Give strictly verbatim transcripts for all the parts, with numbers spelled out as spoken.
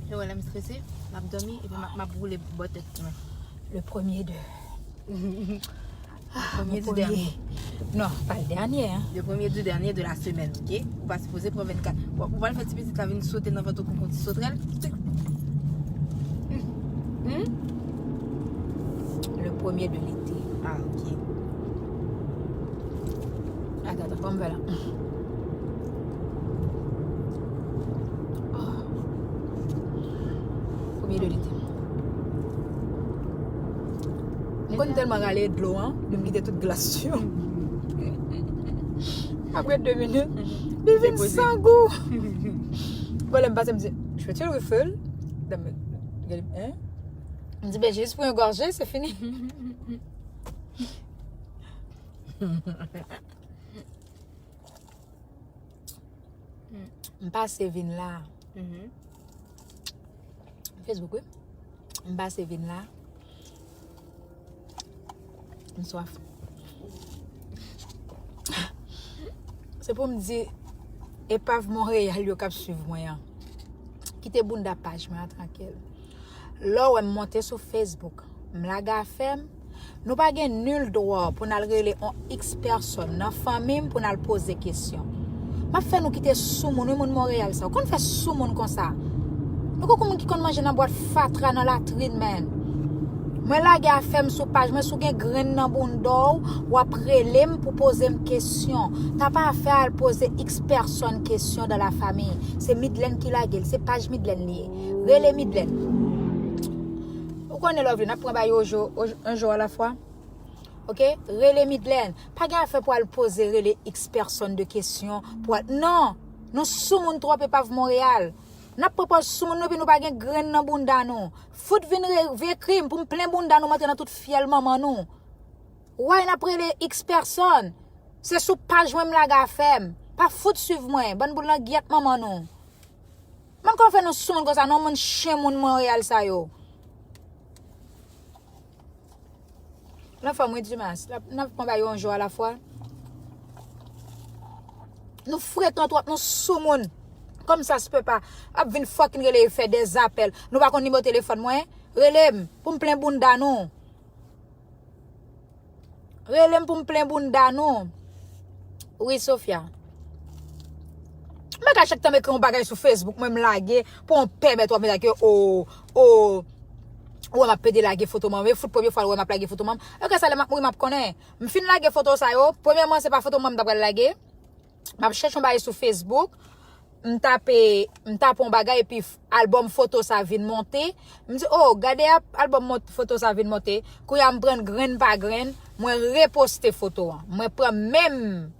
Yo wè lè m strese, m ap dòmi epi m ap, m ap woule bò tèt mwen. Le premier de. Le premier du dernier. Non, pa le dernier, hein. Le premier du dernier de la semaine, ok? Ou pa sipoze pran vennkat. Ou, ou pral fè ti pitit la vin sote nan vant ou kon ti sotrèl. Hmm? Le premier de l'été. Ah, ok. Atann, atann, kòman m fè la? Oh. Premye de lite. M konn tèlman rale dlo an, m kite tout glas yo. Apre de minit, li vin san gou. Bon, lè m pase, m di, "Je peux-tu le refill?" Hein? M di, "Ben, jis pou yon gòje, se fini." M pase vin la. Mhm. Facebook, wi. M pase vin la. M swaf. Se pou m di, epav Monreyal yo k ap swiv mwen an, kite bounda paj mwen an trankil. Lè w wè m monte sou Facebook, m lage afè m, nou pa gen nil dwa pou n al rele on x pèsòn nan fanmi m pou n al poze kesyon. M ap fè nou kite soumoun, wi, moun Monreyal sa. Ou konn fè soumoun konsa. Nou konn moun ki konn manje nan bwat fatra nan latrin, man. Mwen lage afè m sou paj mwen, si w gen grenn nan bounda w, w ap rele m pou poze m kesyon. Ta pa afè al poze x pèsòn kesyon dans la famille. Se Midlène ki lage l, se paj Midlène li ye. Rele Midlène. Ou konnen, Lovely, n ap pran bagay yo jou, yon jou alafwa. Ok? Rele Midlène. Pa gen afè pou al poze, rele x pèsòn de kesyon pou al, non! Nou soumoun twòp, epav Monreyal. N ap pran pòz soumoun nou epi nou pa gen grenn nan bounda nou. Fout vin re-, ekri m pou m plen bounda nou, m antre nan tout fyèl manman nou. Why n ap rele x pèsòn? Se sou paj mwen m lage afè m. Pa fout swiv mwen, bann boul nan gyèt manman nou. Mwen konn fè nou soumoun konsa, non, moun chen moun Monreyal sa yo. Lanfòm, wi, Dimas. N ap, n ap pran bagay yo yon jou alafwa. Nou frekan twòp, nou soumoun. Comme ça se peut pas. Ap vin fucking rele, fè des appels. Nou pa konn nimewo telefòn mwen? Rele m pou m plen bounda nou. Rele m pou m plen bounda nou. Wi, Sofia. M pa ka chak tan m ekri yon bagay sou Facebook, mwen m lage, pou yon pèmèt w ap vin lage, o, o, ou wè m ap pede lage foto manman m, e fout premye fwa l wè m ap lage foto manman m. Ok, sa lè m ap mouri, m ap konnen. M fin lage foto sa yo, premyèman, se pa foto manman m m ta pral lage. M ap chèche yon bagay sou Facebook, m tape, m tape yon bagay, epi f-, albòm foto sa vin monte. M di, "O, gade ap-, albòm mont-, foto sa vin monte." Kounye a m pran grenn pa grenn, mwen reposte foto an. Mwen pran menm,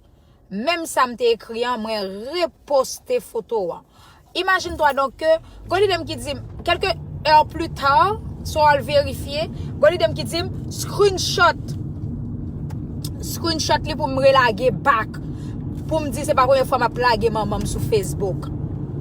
menm sa m te ekri an, mwen reposte foto an. Imagine-toi donc que, gon lide m ki di m, quelques heures plus tard, si w al verifye, gon lide m ki di m, screenshot. Screenshot li pou m relage back. Pou m di se pa premye fwa m ap lage manman m sou Facebook.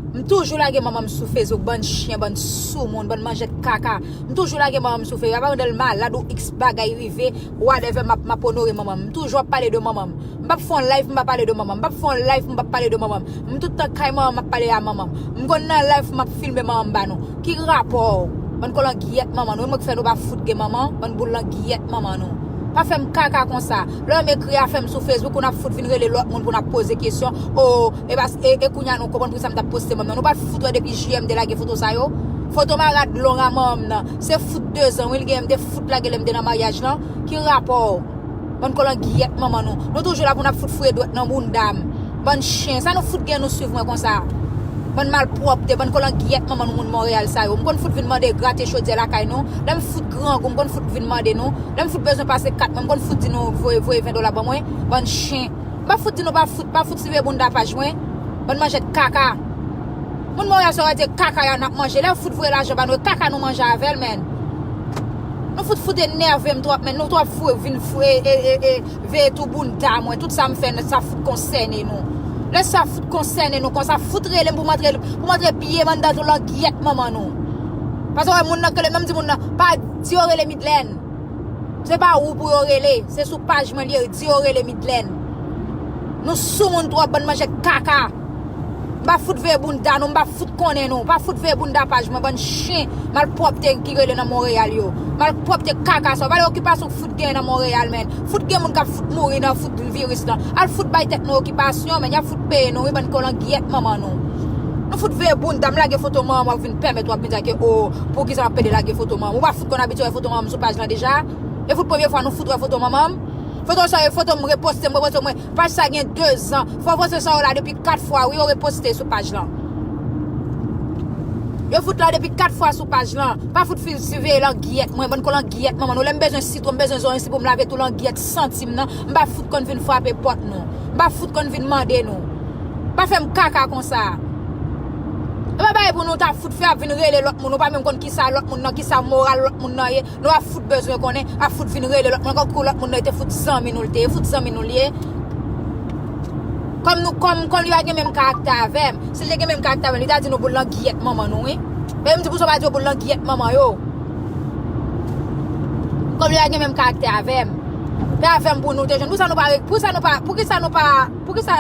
M toujou lage manman m sou Facebook, bann chen, bann soumoun, bann manjèt kaka. M toujou lage manman m sou Facebook. Apa pandan l malad ou x bagay rive, whatever, m ap, m ap onore manman m. M toujou ap pale de manman m. M p ap fè yon live, m pa pale de manman m. M p ap fè yon live, m p ap pale de manman m. M tout tan kay manman m, m ap pale a manman m. M konn nan live, m ap filme manman m ba nou. Ki rapò? Bann kòlangiyèt manman nou. E mwen k fè nou pa fout gen manman, bann boul langiyèt manman nou. Pa fè m kaka konsa. Lè m ekri afè m sou Facebook, ou n ap fout vin rele lòt moun pou n ap poze kesyon. O, e pas-, e, e kounye a nou konprann poukisa m t ap poste manman m nan. Nou pa t fout wè depi jiyè m te lage foto sa yo? Foto marad long a manman m nan. Se fout dezan, wi, l genyen m te fout lage lè m te nan maryaj lan. Ki rapò? Bann kòlangiyèt manman nou. Nou toujou la pou n ap fout fouye dwèt nan bounda m. Bann chen. Sa nou fout gen nou swiv mwen konsa? Bann malpwòpte, bann kòlangiyèt manman nou moun Monreyal sa yo. M konn fout vin mande grate chodyè lakay nou. Lè m fout grangou, m konn fout vin mande nou. Lè m fout bezwen pase kat mwen, m konn fout di nou voye, voye ven dola ban mwen. Bann chen. M pa fout di nou pa fout, pa fout swive bounda paj mwen. Bann manjèt kaka. Moun Monreyal sa yo di kaka y a n ap manje. Lè yo fout voye lajan ba nou, e kaka nou manje avè l, menn. Nou fout, fout enève m twòp, menn. Nou twòp fou, vin fou, e, e, e, e, veye tou bounda mwen. Tout sa m fè, sa fout konsène nou. Lè sa fout konsène nou konsa, fout rele m pou m antre, pou m antre pye m anndan tou langiyèt manman nou. Paske wè moun nan k rele m nan, m di moun nan, pa di yo rele Midlène. Se pa ou pou yo rele, se sou paj mwen li ye, di yo rele Midlène. Nou soumoun twòp, bann manjèt kaka. M pa fout veye bounda nou, m pa fout konnen nou. Pa fout veye bounda paj mwen, bann chen malpwòpte ki rele nan Monreyal yo. Malpwòpte kaka sa yo. Pa de okipasyon fout gen nan Monreyal, men. Fout gen moun k ap fout mouri nan fout viris lan. Al fout bay tèt nou okipasyon, men. Y ap fout peye nou, wi, bann kolangyèt manman nou. Nou fout veye bounda, m lage foto manman m, w ap vin pèmèt w ap vin di ke, o, poukisa m ap pede lage foto manman m? Ou pa fout konn abitye wè foto manman m sou paj lan deja? E fout premye fwa nou fout wè foto manman m? Foto sa yo, foto m reposte, m reposte, mwen. Paj sa gen de zan. Fò poste sa yo la depi kat fwa, wi, yo reposte sou paj lan. Yo fout la depi kat fwa sou paj lan. Pa fout fin siveye langyèt mwen, bann kolangyèt manman nou. Lè m bezwen sitwon, m bezwen zoranj si pou m lave tou langyèt santi m nan, m pa fout konn vin frape pòt nou. M pa fout konn vin mande nou. Pa fè m kaka konsa. E pa bagay pou nou ta fout fè ap vin rele lòt moun. Ou pa menm konn kisa lòt moun nan, kisa moral lòt moun nan ye. Nou ap fout bezwen konnen, ap fout vin rele lòt moun ankò, kou lòt moun nan te fout zanmi nou l te ye, fout zanmi nou l ye. Kòm nou, kòm, kòm li pa gen menm karaktè avè m, si l te gen menm karaktè avè m, li ta di nou boul langyèt manman nou, wi. Men m di pou sa w pa di yo boul langyèt manman yo. Kòm li pa gen menm karaktè avè m. Fè avè m pou nou te jwenn. Pou sa nou pa, pou sa nou pa, pou ki sa nou pa, pou ki sa,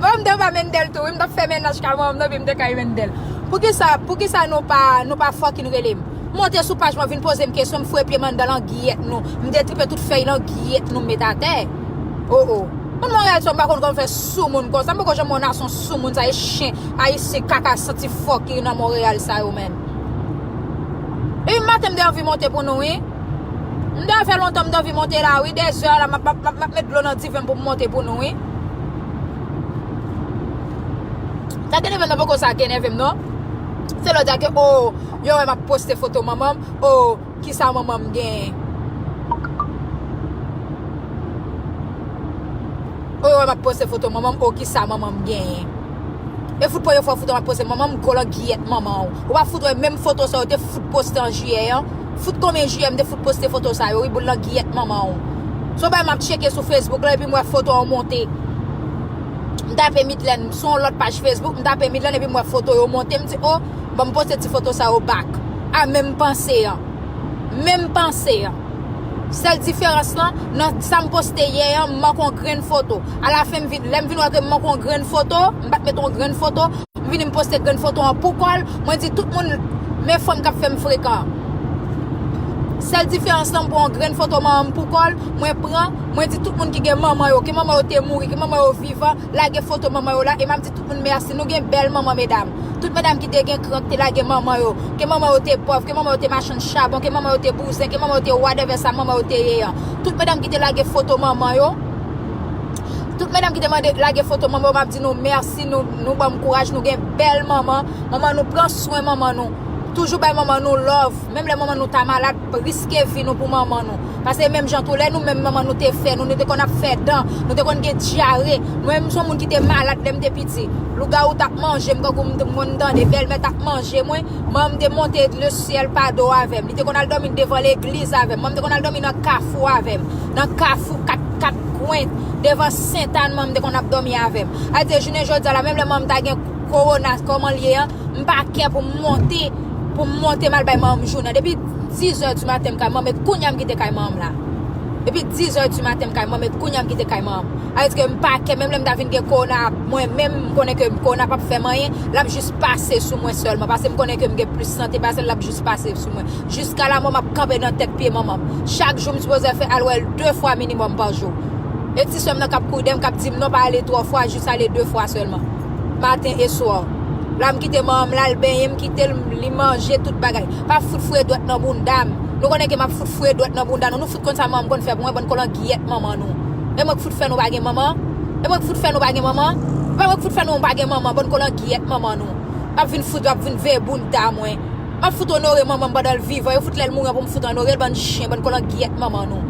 bon, m te pa Mendel tou, wi, m t ap fè mennaj ka manman m nan, epi m te kay Mendel. Pou ki sa, pou ki sa nou pa, nou pa fucking rele m? Monte sou paj mwen, vin poze m kesyon, m foure pye m anndan langyèt nou. M detripe tout fèy langyèt nou, m met atè. O, o. Moun Monreyal sa, m pa konn kòman fè soumoun konsa. M poko janm wè yon nasyon soumoun sa, e chen ayisyen kaka santi fò ki nan Monreyal sa yo, menm. Depi maten, m te anvi monte pou nou, wi. M te fè lontan, m te anvi monte la, wi. Dèzè la, m ap, m ap, m ap, m ap met dlo nan diven m pou m monte pou nou, wi. Sa k enève m nan poko sa k enève m, non. Se lè w di ke, o, yo wè m ap poste foto manman m, o, kisa manman m genyen. O, yo wè m ap poste foto manman m, o, kisa manman m genyen. E fout premye fwa foto m ap poste manman m, gwo langyèt manman w. Ou pa fout wè menm foto sa yo te fout poste an jiyè an. Fout konbyen jiyè m te fout poste foto sa yo, wi, boul langyèt manman w. Se yon bagay m ap tcheke sou Facebook la, epi m wè foto an monte. M tape Midlène sou yon lòt paj Facebook, m tape Midlène epi m wè foto yo monte, m di, o, ban m poste ti foto sa yo back. A menm panse an. Menm panse an. Sèl diferans lan, nan sa m poste yè an, m manke yon grenn foto. Alafen, m vin, lè m vin wè ke m manke yon grenn foto, m pa t mete yon grenn foto, m vini m poste grenn foto an pou kò l, mwen di tout moun, men fanm k ap fè m frekan. Sèl diferans lan, m pran yon grenn foto manman m pou kò l, mwen pran, mwen di tout moun ki gen manman yo, ke manman yo te mouri, ke manman yo vivan, lage foto manman yo la, e m ap di tout moun mèsi. Nou gen bèl manman, medam. Tout medam ki te gen kran, ki te lage manman yo, ke manman yo te pòv, ke manman yo te machann chabon, ke manman yo te bouzen, ke manman yo te whatever sa manman yo te ye an. Tout medam ki te lage foto manman yo, tout medam ki te mande lage foto manman yo, m ap di nou mèsi, nou, nou ban m kouraj, nou gen bèl manman. Manman nou pran swen manman nou. Toujou bay manman nou love. Menm lè manman nou ta malad, riske vi nou pou manman nou. Paske menm jan tou lè nou menm manman nou te fè nou, nou te konn ap fè dan, nou te konn gen dyare. Mwen menm se yon moun ki te malad lè m te piti. Lougawou t ap manje m, kankou m t-, mwen m tande bèlmè t ap manje mwen. Manman m te monte le syèl pa do avè m. Li te konn al dòmi devan legliz avè m. Manman m te konn al dòmi nan kafou avè m. Nan kafou kat, kat kwen, devan Sentàn, manman m te konn ap dòmi avè m. A di jounen jodi a la, menm lè manman m ta gen kowona, kòman l ye an, m pa kè pou m monte, pou m monte m al bay manman m jounen. Depi dizè di maten m kay manman m, e kounye a m kite kay manman m la. Depi dizè di maten m kay manman m, e kounye a m kite kay manman m. Alòske m pa kè, menm lè m ta vin gen kowona, mwen menm, m konnen ke kowona p ap fè m anyen, l ap jis pase sou mwen sèlman. Paske m konnen ke m gen plis sante pase l, l ap jis pase sou mwen. Jiska la, mwen, m ap kanpe nan tèt pye manman m. Chak jou, m sipoze fè al wè l de fwa minimòm pa jou. E ti sè m nan k ap kouri dèyè m, k ap di m non, pa ale twò fwa, jis ale de fwa sèlman. Maten e swa. La, m kite manman m, l al benyen, m kite l, li manje tout bagay. Pa fout foure dwèt nan bounda m. Nou konnen ke m ap fout foure dwèt nan bounda nou. Nou fout konn sa manman m konn fè pou mwen, bann kolangyèt manman nou. E mwen k fout fè nou pa gen manman? E mwen k fout fè nou pa gen manman? E pa mwen k fout fè nou pa gen manman, bann kolangyèt manman nou. Ap vin fout, ap vin veye bounda mwen. M ap fout onore manman m pandan l vivan. Yo fout lè l mouri an pou m fout onore l, bann chen, bann kolangyèt manman nou.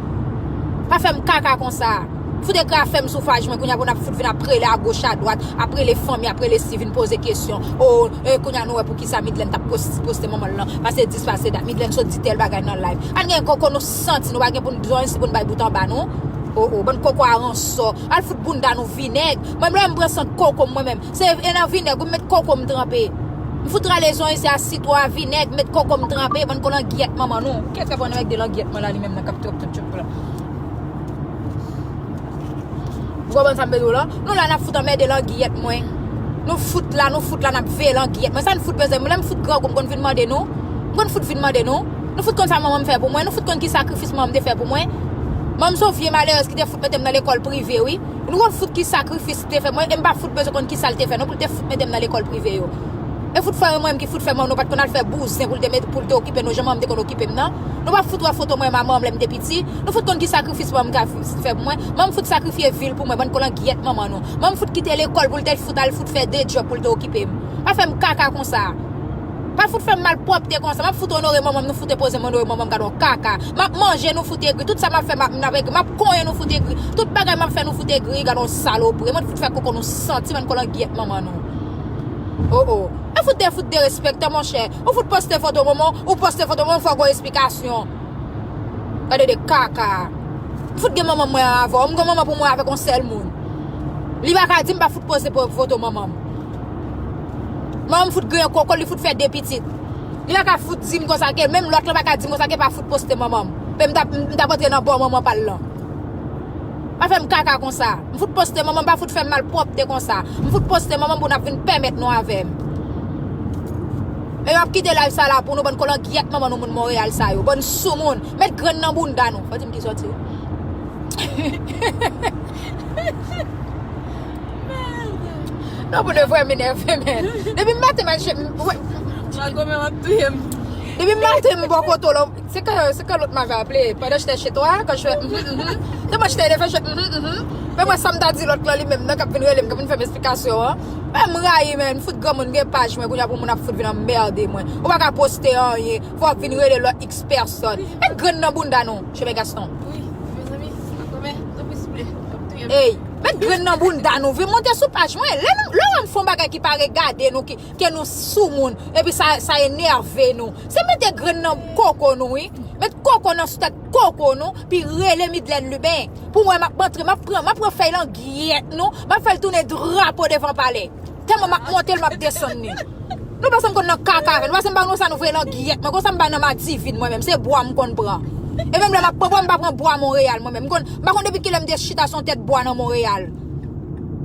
Pa fè m kaka konsa. Fout ekri afè m sou paj mwen, kounye a pou n ap fout vin ap rele agoch adwat, ap rele fanmi, ap rele si vin poze kesyon. O, e, kounye a nou wè poukisa Midlène t ap pos-, poste manman l lan. Pase dis, pase dat. Midlène sot di tèl bagay nan live. Ann gen koko nou santi, nou pa gen pou n, zanj si pou n bay bout anba nou. O, o, bann koko a ransò. Al fout bounda nou vinèg. Mwen menm lè m pran sant koko m mwen menm. Se e nan vinèg wi m met koko m tranpe. M fout rale zonyon isi a sitwon a vinèg, met koko m tranpe, bann kolangyèt manman nou. Kiyès k ap anmède langyèt mwen la li menm nan k ap trap tout tchouk la? Ou konprann sa m vle di w lan? Nou la n ap fout anmède langyèt mwen. Nou fout la, nou fout la, n ap veye langiyèt. Mwen sa n fout bezwen, lè m fout grangou, m konn vin mande nou. M konn fout vin mande nou. Nou fout konn sa manman m fè pou mwen, nou fout konn ki sakrifis manman m te fè pou mwen. Manman m se yon vye malerèz ki te fout mete m nan lekòl prive, wi. Nou konn fout ki sakrifis li te fè mwen, e m pa fout bezwen konn ki sa l te fè, non, pou l te fout mete m nan lekòl prive yo. E fout frè mwen ki fout fè manman nou pa t konn al fè bouzen pou l te met, pou l te okipe nou, jan manman m te konn okipe m nan. Nou pa fout wè foto mwen e manman m lè m te piti. Nou fout konn ki sakrifis manman m ka f-, fè pou mwen. Manman m fout sakrifye vi l pou mwen, bann kolangiyèt manman nou. Manman m fout kite lekòl pou l te fout al fout fè de djòb pou l te okipe m. Pa fè m kaka konsa. Pa fout fè m malpwòpte konsa. M ap fout onore manman m, nou fout poze m onore manman m, gad on kaka. M ap manje, nou fout egri. Tout sa m ap fè, m ap, n ap egri. M ap konyen, nou fout egri. Tout bagay m ap fè, nou fout egri. Gad on salopri. Mwen fout fè koko nou santi, bann kolangiyèt manman nou. Oh, oh. E fout de, fout derespektan, monchè. Ou fout poste foto manman w, ou poste foto manman w, fò w gon esplikasyon. Gade de kaka. M fout gen manman mwen avè w. M gen manman pou mwen avèk yon sèl moun. Li pa ka di m pa fout poste po-, foto manman m. Manman m fout griyen koko, li fout fè de pitit. Li pa ka fout di m konsa ke, menm lòt lan pa ka di m konsa ke pa fout poste manman m. Men m t ap, m t ap antre nan bò manman pa l lan. Pa fè m kaka konsa. M fout poste manman m, pa fout fè m malpwòpte konsa. M fout poste manman m pou n ap vin pèmèt nou avè m. E m ap kite live sa la pou nou, bann kolangiyèt manman nou moun Monreyal sa yo. Bann soumoun. Met grenn nan bounda nou. Fò di m ki sòti. Non, pou de vrè m enève, men. Depi maten, m al che-, m, wè. Mago, men w ap touye m. Depi maten, m bò kote w la. C'est quand, c'est quand l'autre m'avait appelé, pendant que j'étais chez toi, quand je fais, mhm, mhm. Tèlman j'étais énervé, je fais, mhm, mhm. Men mwen, sa m ta di lòt lan li menm nan k ap vin rele m, k ap vin fè m esplikasyon an. Men m rayi, men, m fout granmoun gen paj mwen, kounye a pou moun ap fout vin anmède mwen. Ou pa ka poste anyen, fò w ap vin rele lòt X pèsòn. Met grenn nan bounda nou, Chemen Gaston. Wi, mezanmi, makomè, tanpri souple, w ap touye m. Ey, met grenn nan bounda nou, vin monte sou paj mwen. Lè nou, lè w wè m fè yon bagay ki pa regade nou, ki, ke nou soumoun, epi sa, sa enève nou. Se mete grenn nan koko nou, wi. Met koko nan sou tèt koko nou, pi rele Midlène Lubin. Pou mwen, m ap antre, m ap pran, m ap pran fèy langiyèt nou, m ap fè l tounen drapo devan palè. Tèlman m ap monte l, m ap desann li. Nou panse m konn nan kaka avè l. Nou panse m pa nou sa nou voye langiyèt mwen. Konsa m pa nan madivin mwen menm. Se bwa m konn pran. E menm lè m ap pran bwa, m pa pran bwa Monreyal mwen menm. M konn, m pa konn depi kilè m te chita sou yon tèt bwa nan Monreyal.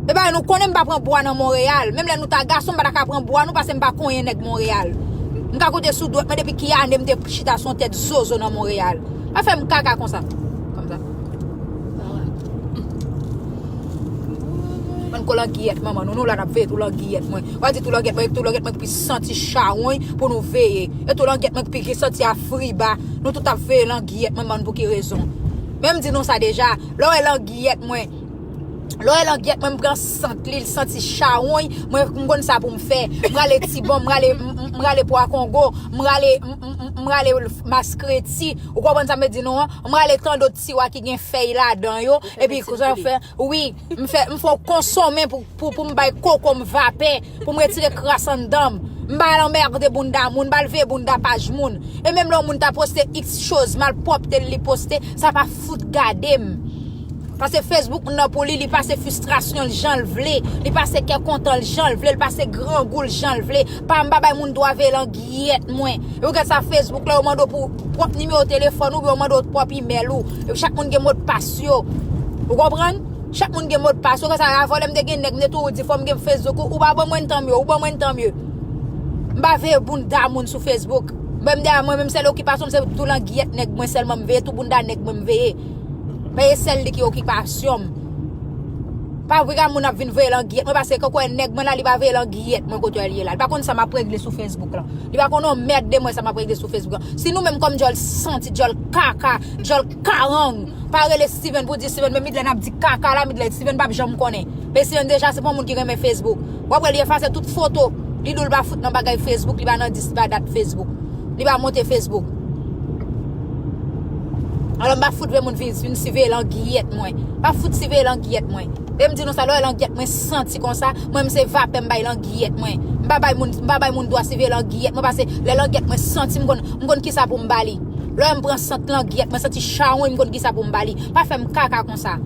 E bagay nou konnen m pa pran bwa nan Monreyal. Menm lè nou ta gason, m pa ta ka pran bwa nou paske m pa konyen nèg Monreyal. M ka konte sou dwèt mwen depi ki ane m te chita sou yon tèt zozo nan Monreyal. Pa fè m kaka konsa. Kòmsa. Bann kolangiyèt manman nou, nou la n ap veye tou langiyèt mwen. W a di tou langiyèt mwen, tou langiyèt mwen ki pi santi chawony pou nou veye. E tou langiyèt mwen ki pi santi afriba. Nou tout ap veye langiyèt mwen, m bann pou ki rezon. Men m di nou sa deja, lè w wè langiyèt mwen, lè w wè langiyèt mwen, m pran sant li, l santi chawony, mwen, m konn sa pou m fè. M rale tibon, m rale, m, m, m rale pwa kongo, m rale, m, m, m, m rale maskreti. Ou konprann sa m vle di nou an? M rale tando tiwa ki gen fèy ladan yo. Epi, sa fè, wi, m fè, m fè yon konsonmen pou, pou, pou m bay koko m vapè, pou m retire kras anndan m. M pa al anmède bounda moun, m pa al veye bounda paj moun. E menm lè yon moun ta poste X choz, malpwòpte l li poste, sa pa fout gade m. Paske Facebook moun nan pou li, li pase fristrasyon l jan l vle, li pase kè kontan l jan l vle, li pase grangou l jan l vle. Pa, m pa bay moun dwa veye langiyèt mwen. E ou gad sa Facebook la, yo mande w pou pwòp nimewo telefòn ou, oubyen yo mande w pwòp imèl ou. E chak moun gen modpas yo. Ou konprann? Chak moun gen modpas yo. Konsa, avan lè m te gen nèg, m te toujou di fò m gen Facebook ou, ou pa ban mwen tanmye, ou ban mwen tanmye. M pa veye bounda moun sou Facebook. Mwen m dèyè mwen menm sèl okipasyon m se tou langiyèt nèg mwen sèlman m veye, tou bounda nèg mwen m veye. Men e sèl li ki okipasyon m. Pa vre moun ap vin veye langiyèt mwen, paske kòkwè nèg mwen la, li pa veye langiyèt mwen kote l ye la. Li pa konn sa m ap regle sou Facebook lan. Li pa konn yon mèd de mwen sa m ap regle sou Facebook lan. Si nou menm kòm djòl santi, djòl kaka, djòl karang, pa rele Steven pou di Steven, men Midlène ap di kaka la, Midlène, Steven p ap janm konnen. Men Steven deja se pa yon moun ki renmen Facebook. W ap wè li efase tout foto. Li di w li pa fout nan bagay Facebook, li pa nan dis, li pa dat Facebook. Li pa monte Facebook. Alò, m pa fout vle moun vin, vin siveye langiyèt mwen. Pa fout siveye langiyèt mwen. E m di nou sa, lè w wè langiyèt mwen santi konsa, mwen, m se vapè m bay langiyèt mwen. M pa bay moun, m pa bay moun dwa siveye langiyèt mwen, paske lè langiyèt mwen santi, m konn, m konn kisa pou m ba li. Lè w wè m pran sant langiyèt mwen, santi chawony, m konn kisa pou m ba li. Pa fè m kaka konsa.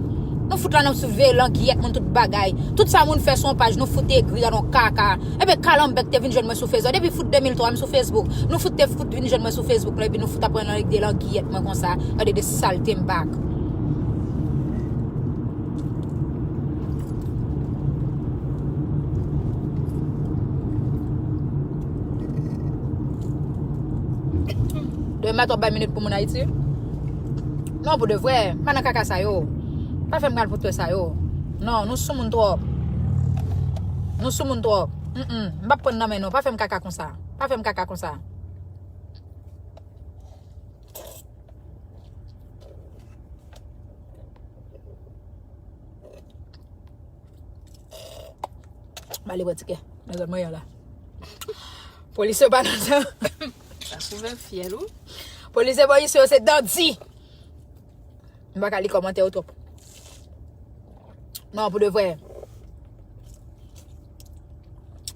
Nou fout la, n ap siveye langiyèt moun tout bagay. Tout sa moun fè sou yon paj, nou fout egri, gad yon kaka. Ebyen, kalanbè k te vin jwenn mwen sou Facebook. Depi fout de mil twa, m sou Facebook. Nou fout te fout vin jwenn mwen sou Facebook la, epi nou fout ap pran nan de langiyèt mwen konsa. Gade de salte m bak. M pa twò bay minit pou moun Ayiti. Non, pou de vrè, m pa nan kaka sa yo. Pa fè m kalpotwè sa yo. Non, nou soumoun twòp. Nou soumoun twòp. Mm, mm. M p ap pran nan men nou. Pa fè m kaka konsa. Pa fè m kaka konsa. M ale pran tikè nan zòn mwen an la. Polis yo pa nan tan. Sa pwouve fyèl ou. Polis yo, polis yo se dandi. M pa ka li kòmantè yo twòp. Non, pou de vrè.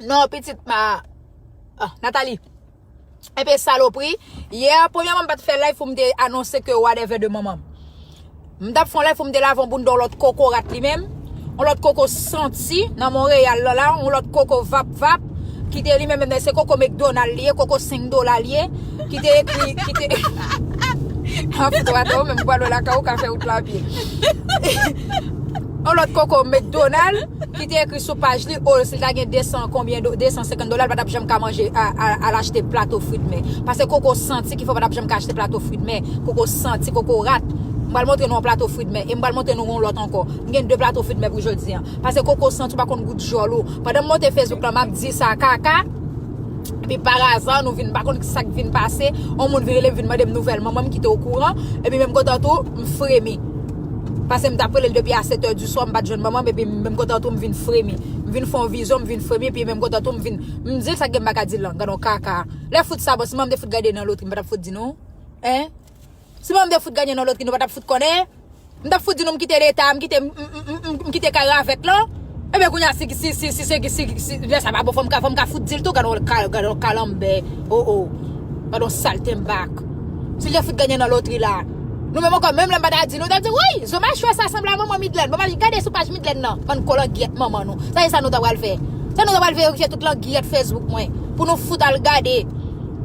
Non, pitit ma. Ah, Nathalie. Enpe salopri. Yè, premyèman, m pa t fè live pou m te anonse ke whatever de manman m. M t ap fè yon live pou m te lave yon bounda yon lòt koko rat li menm. Yon lòt koko santi nan Monreyal lan la, yon lòt koko vap vap, ki te li menm, menm se koko McDonald li ye, koko senk dola li ye, ki te ekri, ki te. An fout w atò, ou menm pral wè lakay ou ka fè wout la pye. Yon lòt koko McDonald, ki te ekri sou paj li, o, si l ta gen de san konbyen do, de san senkant dola, l pa t ap janm ka manje, a, a, al achte plato fritmè. Paske koko santi ki fè w pa t ap janm ka achte plato fritmè. Koko santi, koko rat. M pral montre nou yon plato fritmè. E m pral montre nou yon lòt ankò. M gen de plato fritmè pou jodi an. Paske koko santi, ou pa konn gout djòl ou. Pandan m monte Facebook lan, m ap di sa kaka. Epi paraza, nou vin pa konn sa k vin pase. Yon moun vin rele m, vin mande m nouvèl manman m ki te okouran. Epi menm kontan tou, m fremi. Paske m t ap rele l depi a sèt è di swa, m pa t jwenn manman m, epi menm kontan tou, m vin fremi. M vin fè yon vizyon, m vin fremi, epi menm kontan tou, m vin, m di l sa k gen m pa ka di l lan, gad yon kaka. Lè fout sa, bon, si manman m te fout gade nan lotri, m pa t ap fout di nou. Hein? Si manman m te fout gade nan lotri, nou pa t ap fout konnen. M t ap fout di nou m kite leta, m kite, m, m, m, m, m kite kay ravèt lan. Ebyen, kounye a, si, si, si, si, si, si, si, lè sa pa bon, fò m ka, fò m ka fout di l tou, gad yon ka-, gad yon kalanbè. O, o. Gad yon saltenbak. Si l te fout gade nan lotri la. Nou menm ankò, menm lè m pa ta di, nou ta di, wi, zo machwè sa sanble a manman Midlèn. Bon, m al gade sou paj Midlèn nan. Bann kolangyèt manman nou. Sa se sa nou ta pral fè. Sa nou ta pral verifye tout langyèt Facebook mwen. Pou nou fout al gade.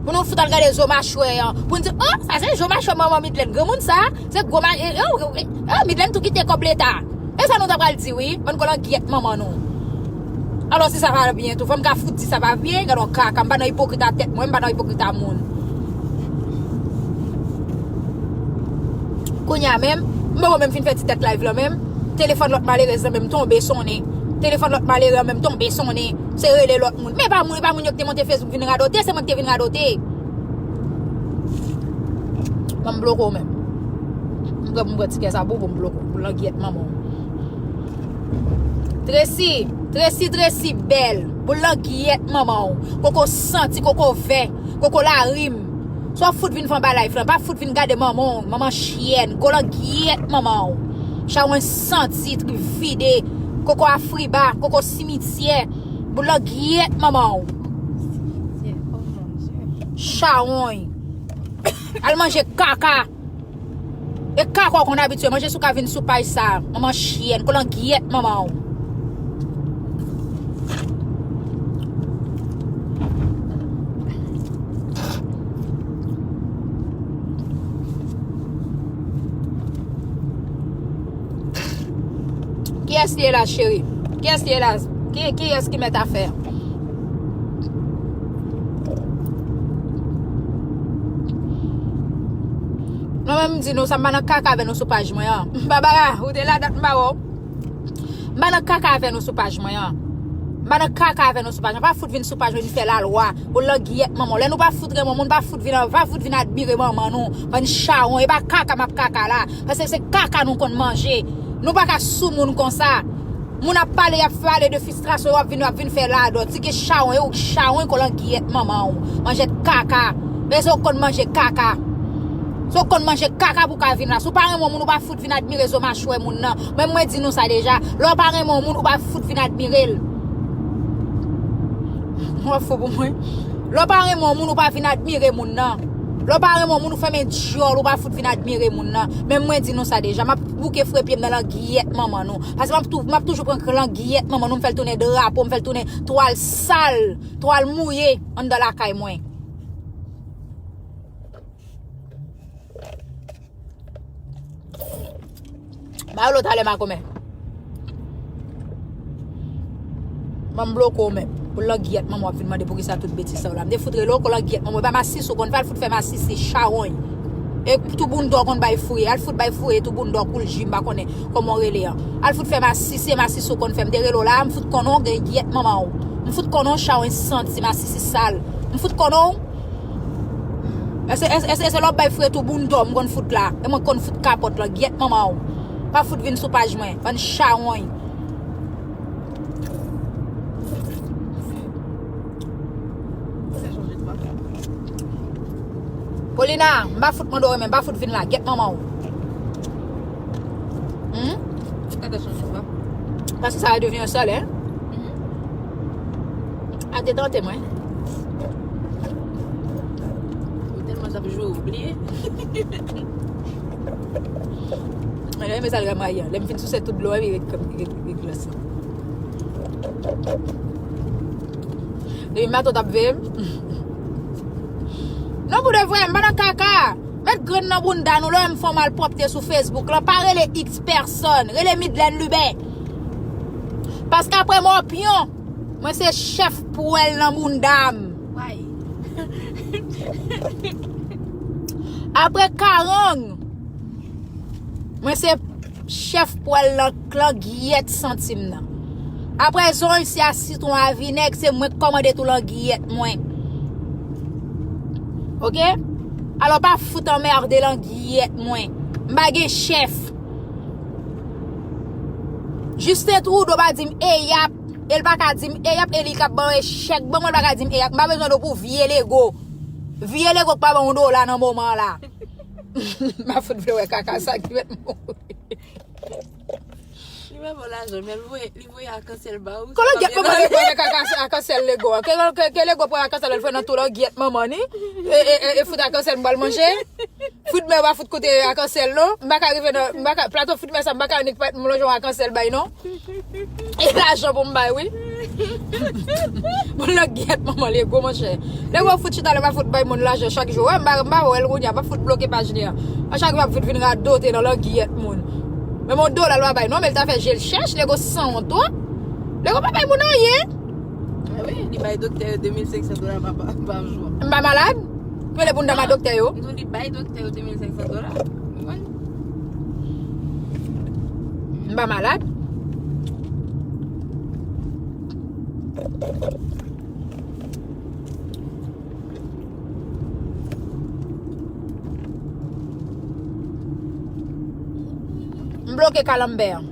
Pou nou fout al gade zo machwè an. Pou n di, o, sa se zo machwè manman Midlèn. Granmoun sa, se gwo ma-, e, e, e, e, Midlèn tou kite kòb leta. E sa nou ta pral di, wi. Bann kolangyèt manman nou. Alò, si sa pa byen tou, fò m ka fout di sa pa byen. Gad yon kaka, m pa nan ipokrit a tèt mwen, m pa nan ipokrit a moun. Kounye a menm, m poko menm fin fè ti tèt live lan menm. Telefòn lòt malerèz lan menm tonbe sonnen. Telefòn lòt malere an menm tonbe sonnen. Se rele lòt moun. Men e pa moun, e pa moun yo ki te monte Facebook vin radote, se mwen ki te vin radote. Ban m bloke w menm. M pran, m pran tikè sa pou, pou m bloke w, pou langyèt manman w. Tracy, Tracy, Tracy bèl, pou langyèt manman w. Koko santi, koko vè, koko larim. Sa w fout vin fè anba live lan, pa fout vin gade manman w, manman chyèn, gwo langyèt manman w. Chawony santi, trip vide, koko afriba, koko simityè, boul langyèt manman w. Chawony. Al manje kaka. E kaka w konn abitye manje si w ka vin sou paj sa. Manman chyèn, kolangyèt manman w. Kiyès li ye la, cheri? Kiyès li ye la? Ki, kiyès ki mèt afè? Non, men m di nou sa, m pa nan kaka avè nou sou paj mwen an. Babara, ou te la dat m pa wè w. M pa nan kaka avè nou sou paj mwen an. M pa nan kaka avè nou sou paj mwen. Pa fout vin sou paj mwen, vin fè lalwa. Ou langyèt manman w. Lè nou pa fout renmen yon moun, pa fout vin, pa fout vin admire manman nou. Bann chawony, e pa kaka m ap kaka la. Paske se kaka nou konn manje. Nou pa ka soumoun konsa. Moun ap pale, y ap pale de fistrasyon, w ap vin, w ap vin fè ladò. Ti ke chawony, ou chawony kolangyèt manman w. Manjèt kaka. Men se w konn manje kaka. Se w konn manje kaka pou w ka vin la. Si w pa renmen yon moun, ou pa fout vin admire zo machwè moun nan. Men mwen di nou sa deja. Lè w pa renmen yon moun, ou pa fout vin admire l. Mwen fou pou mwen. Lè w pa renmen yon moun, ou pa vin admire moun nan. Lè w pa renmen yon moun, ou fèmen dyòl, ou pa fout vin admire moun nan. Men mwen di nou sa deja, m ap bouke fre pye m nan langyèt manman nou. Paske m ap tou-, m ap toujou pran langyèt manman nou, m fè l tounen drapo, m fè l tounen twal sal, twal mouye anndan lakay mwen. Ba yo lo talè makomè. Ban m bloke w menm. Pou langyèt manman w ap vin mande poukisa tout betiz sa yo la. M te fout rele w, ko langyèt manman w. E pa masisi w konn fè, al fout fè masisi, chawony. E tou bounda w konn bay fouye. Al fout bay fouye tou bounda w, koul ji, m pa konnen kòman w rele an. Al fout fè masisi, e masisi w konn fè. M te rele w la, m fout konnen w, langyèt manman w. M fout konnen w, chawony santi, masisi sal. M fout konnen w. E se, e se, e se lè w bay fouye tou bounda w, m konn fout la. E mwen konn fout kapòt, langyèt manman w. Pa fout vin sou paj mwen, bann chawony. Paulina, m pa fout mande w renmen, m pa fout vin la, gyèt manman w. Hmm? Paske sa va devyen yon sèl, hein? Mhm. A te tante mwen. Ou tèlman t ap jwe, ou bliye. Mwen renmen sa l ramaye an. Lè m fin souse tout dlo a, li ret kòm, li ret, li ret glas lan. Depi maton t ap veye m. Non, pou de vrè, m pa nan kaka. Met grenn nan bounda nou, lè w wè m fè yon malpwòpte sou Facebook lan, pa rele X pèsòn, rele Midlène Lubin. Paske apre Mòpyon, mwen se chèf pwèl nan bounda m. Why? Apre Karang, mwen se chèf pwèl nan langyèt santi m nan. Apre zon isi a sitwon a vinèg, se mwen k kòmande tou langyèt mwen. Oke? Alò pa fout anmède langyèt mwen. M pa gen chèf. Justin Trudeau pa di m eyap. E l pa ka di m eyap, e li k ap ban m echèk. Ban mwen, l pa ka di m eyap. M pa bezwen de w pou vye lego. Vye lego k pa ban w dola nan moman la. M pa fout vle wè kaka sa ki mèt mouri. Li pa ba w lajan, men li voye, li voye akansèl ba ou. Kote langyèt manman lego avèk akansèl lego a? Ke, ke, ke lego pran akansèl, l fè nan tou langyèt manman ni? E, e, e, e fout akansèl m pral manje? Fout men w pa fout kote akansèl non. M pa ka rive nan, m pa ka, plato fout men sa, m pa ka annik pèt m lonje yon akansèl bay non. E lajan pou m bay wi. Bon, langyèt manman lego, monchè. Lego fout chita la, pa fout bay moun lajan chak jou. Wè, m pa, m pa wè l kounye a, pa fout bloke paj li an. A chak jou ap fout vin radote nan langyèt moun. Men yon dola l pa bay non, men l ta fè je l chèch, lego sanwont twòp. Lego pa bay moun anyen. Ah wi, li bay doktè yo de mil senk san dola pa, pa, pa jou. M pa malad? Rele pou n dam a doktè yo. M di w li bay doktè yo de mil senk san dola. Ou konprann? M pa malad. M bloke kalanbè an.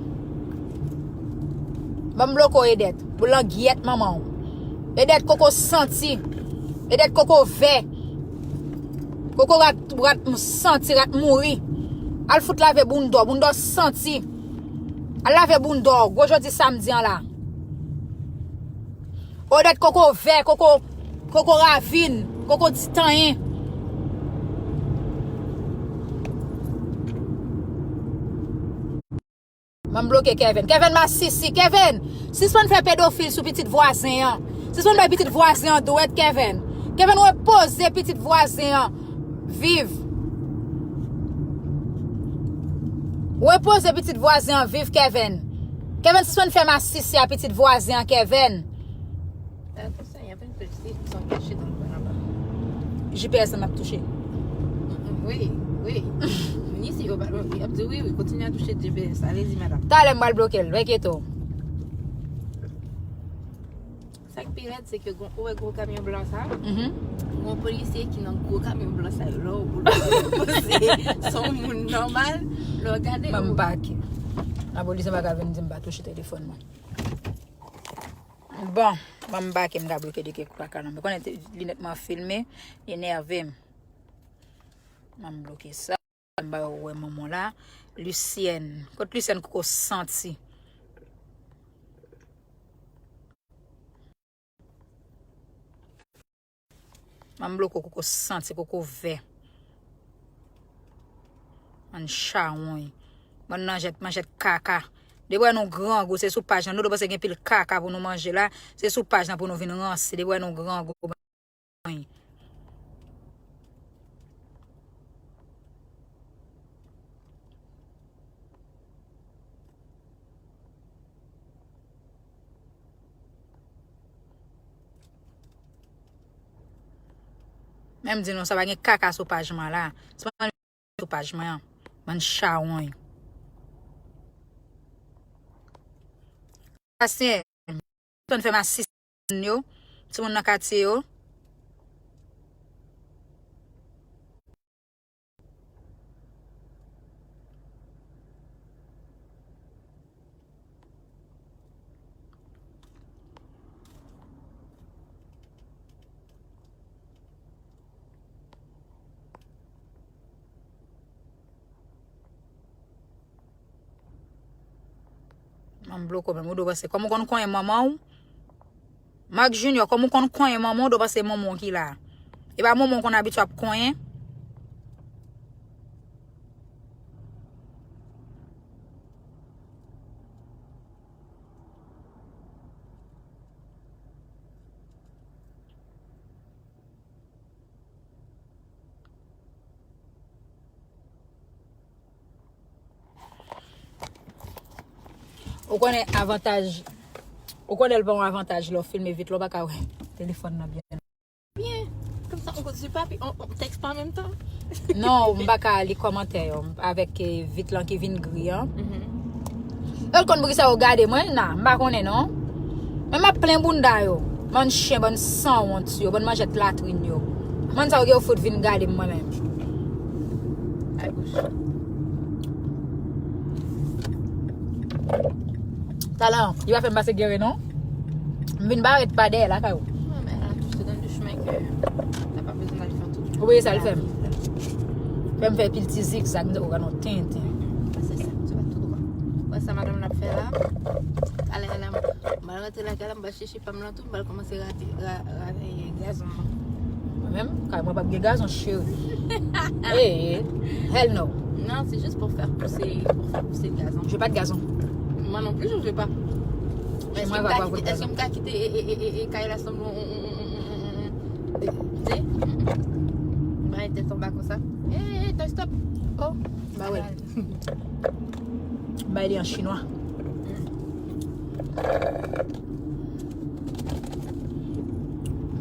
Ban m bloke w, Edet. Pou langyèt manman w. Edet koko santi. Edet koko vè. Koko rat, rat santi, rat mouri. Al fout lave bounda w, bounda w santi. Al lave bounda w, gwo jodi samdi an la. Odèt koko vè, koko, koko ravin, koko ditanyen. Ban m bloke Kevin. Kevin masisi. Kevin, sispann fè pedofil sou pitit vwazen an. Sispann bay pitit vwazen an dwèt, Kevin. Kevin, repoze pitit vwazen an viv. Repoze pitit vwazen an viv, Kevin. Kevin, sispann fè masisi a pitit vwazen an, Kevin. Sa tou sa, y ap fè l pèse, sa k ap chita anba anba. G P S lan ap touche. Wi, wi. Ni si yo pa, y ap di wi, wi, kontinye a touche G P S. Alezi, madanm. Talè m pral bloke l, enkyete w. Sa k pi rèd, se ke gon, ou wè gwo kamyon blan sa? Mhm. Gon polisye ki nan gwo kamyon blan sa yo. Lè w, ou panse se yon moun nòmal, lè w gade. Ban m pake. Lapolis pa ka vin di m pa touche telefòn mwen. Bon, ban m pake, m ka bloke de kèk kaka non. Men konnen te, linèt mwen filme, li enève m. Ban m bloke sa. M ba yo wè manman la. Lucienne. Kot Lucienne koko santi? Ban m bloke koko santi, koko vè. Bann chawony. Bann manjèt, manjèt kaka. Depi wè nou grangou, se sou paj lan. Nou dwe panse gen pil kaka pou nou manje la. Se sou paj lan pou nou vin ranse. Depi wè nou grangou. M di nou, sa pa gen kaka sou paj mwen la. Se pa sou paj mwen an. Bann chawony. Pasyen, tande fè m asiste moun yo, timoun nan katye yo. Manm bloko, menm ou dwe panse. Kòm ou konn konyen manman w, Marc Junior, kòm ou konn konyen manman w, w dwe panse manman w ki la. E pa manman w konn abitye ap konyen. Ou konnen avantaj, ou konnen l pa yon avantaj lè w filme vit la, w pa ka wè telefòn nan byen. Byen. Konsa, on konn di papi, on, on tèks pa an menm tan. Non, m pa ka li kòmantè yo avèk, eh, vit lan ki vin gri an. Mhm. Yo konn poukisa yo gade mwen la, m pa konnen non. Men m ap plen bounda yo. Bann chen, bann sanwont yo, bann manjèt latrin yo. Bann sa yo gen yo fout vin gade m mwen menm. Ay, bouch. Talan, li pa fè m pase gere non. M vin barèt pa dèyè lakay ou. Non, men la, se dans le chemin que t'as pas besoin d'aller faire tout. Ou wè sa l fè m. Fè m fè pil ti zigzag, m te ou gade yon tenten. Se sa, se pa tout dwa. Wè sa madanm la fè la. Ale, ale, m al rantre lakay la, m al chèche pa m lan tou, m al kòmanse rate, ra-, rate gazon nan. Mwen menm, kay mwen p ap gen gazon, cheri. Eh, hell no. Non, c'est juste pour faire pousser, pour faire pousser le gazon. Je veux pas de gazon. Moi non plus, je veux pas. Chez moi, il va pas avoir de gazon. Est-ce que m ka kite, e, e, e, e, e, kay la sanble on, on, on, on, on, on, on, de, de, mm, mm. Ba, tèt anba konsa. Eh, eh, eh, stop. Oh, ba wè. Bay li an chinwa.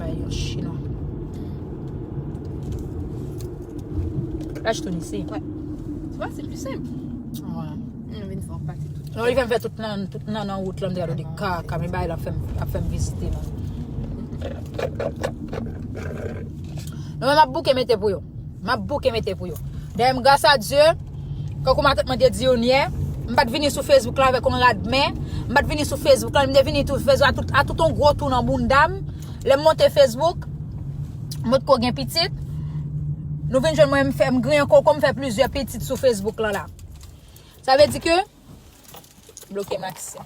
Bay li an chinwa. Lach touni si. Ouais. Tu vois, c'est plus simple. Ouais. Nou vin fè yon pati tout. Non, li fè m fè tout nan, tout nan, nan wout la, m te gade de kaka, men bay la fè m, ap fè m vizite non. Non, men m ap bouke mete pou yo. M ap bouke mete pou yo. Dayè m, gras a Dye, kankou matant mwen te di yon yè, m pa t vini sou Facebook la avèk yon rad men, m pa t vini sou Facebook la, m te vini tou Facebook a tout, a tout yon gwo tou nan bounda m. Lè m monte Facebook, m potko gen pitit. Nou vin jwenn mwen, m fè, m griyen koko, m fè plizyè pitit sou Facebook lan la. Sa vle di ke, bloke Maxi.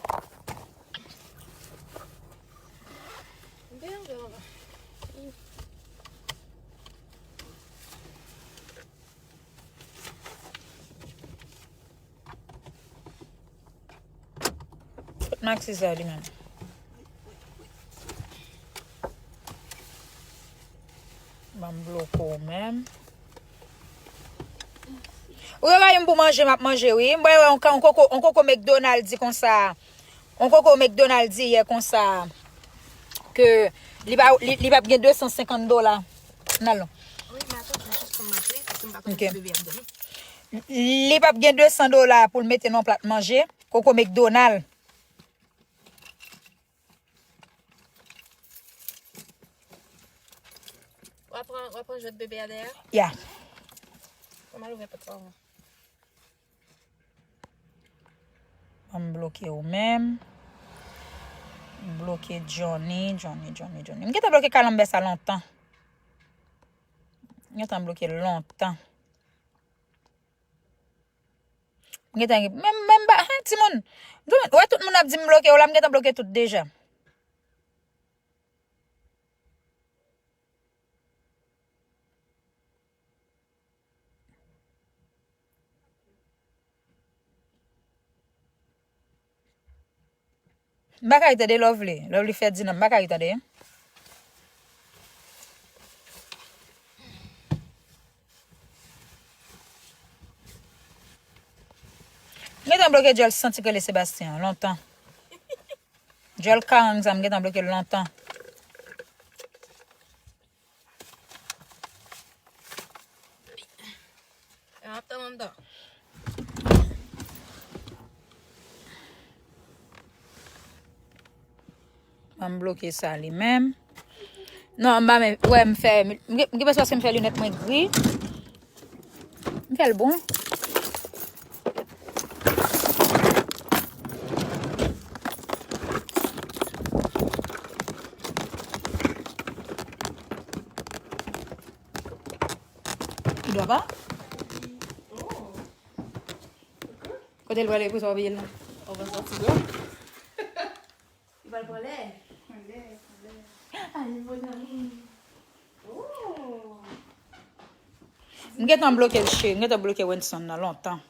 Kot Maxi sa li menm? Ban m bloke w menm. Ou yo ba m pou manje, m ap manje, wi. M wè yon, yon koko, yon koko McDonald di konsa. Yon koko McDonald di yè konsa. Ke li pa, li, li p ap gen de san senkant dola. Nan lon. Wi, men atann, jis pou m manje, paske m pa konn si bebe ap dòmi. Li p ap gen de san dola pou l mete nan plat manje. Koko McDonald. W ap pran, w ap pran jwèt bebe a dèyè? Ya. Mwen m al ouvè pòt sa, wi. Ban m bloke ou menm. Bloke Johnny, Johnny, Johnny, Johnny. M gentan bloke kalanbè sa lontan. M gentan bloke l lontan. M gentan, menm, menm ba, hen, timoun. Ou wè tout moun ap di m bloke w la, m gentan bloke tout deja. M pa ka tande Lovely. Lovely Ferdinand, m pa ka tande. M gentan bloke djòl santi k rele Sebastien an, lontan. Djòl karang sa, m gentan bloke l lontan. Ban m bloke sa li menm. Non, m pa men, wè, m fè, m gen, m gen paske m fè linèt mwen gri. M fè l bon. Li dwa pa? Kote l prale pou sa w peye l la? On va sortir dehors. Li pral pran lè. Pran lè, pran lè. Ay, mon amour. Oh. M gentan bloke l, cheri. M gentan bloke Wenson nan lontan.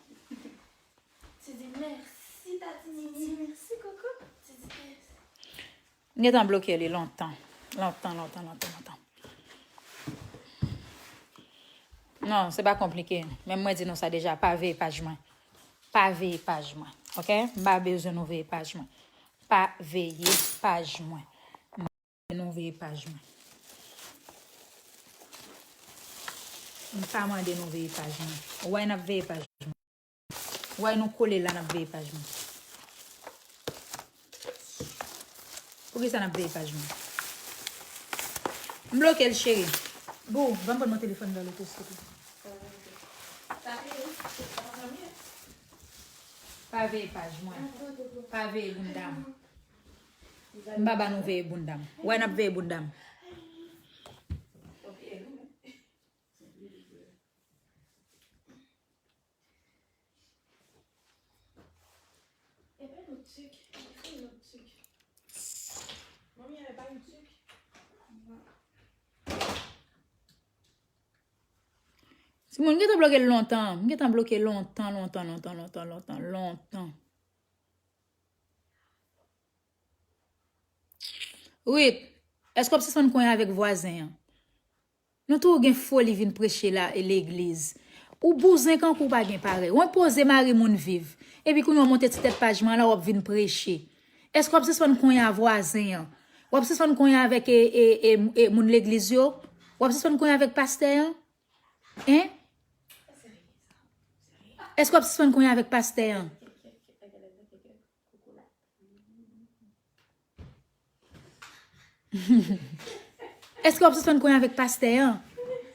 Tu dis merci, Tati Nini. Di merci, Coco. Tu dis merci. M gentan bloke li lontan. Lontan, lontan, lontan, lontan. Non, se pa konplike. Menm mwen di nou sa deja, pa veye paj mwen. Pa veye paj mwen. Oke? M pa bezwen nou veye paj mwen. Pa veye paj mwen. M pa mande nou veye paj mwen. M pa mande nou veye paj mwen. Why n ap veye paj mwen? Why nou kole la, n ap veye paj mwen? Poukisa n ap veye paj mwen? M bloke l, cheri. Boo, ban m pran nan telefòn nan loto, silvouplè. Pa veye paj mwen. Pa veye bounda m. M pa ba nou veye bounda m. Why n ap veye bounda m? Épelle au truc. Essaye notre truc. Mommy, il n'y avait pas une truc. Timoun, m gentan bloke l lontan. M gentan bloke lontan, lontan, lontan, lontan, lontan, lontan. Ruth, èske w ap sispann konyen avèk vwazen an? Nou tou gen foli vin preche la, e legliz. Ou bouzen kankou w pa gen parèy. Ou enpoze mari moun viv. Epi kounye a w monte ti tèt paj mwen la, w ap vin preche. Èske w ap sispann konyen a vwazen an? W ap sispann konyen avèk e, e, e, e, moun legliz yo? W ap sispann konyen avèk pastè an? Hein? Èske w ap sispann konyen avèk pastè an? Èske w ap sispann konyen avèk pastè an?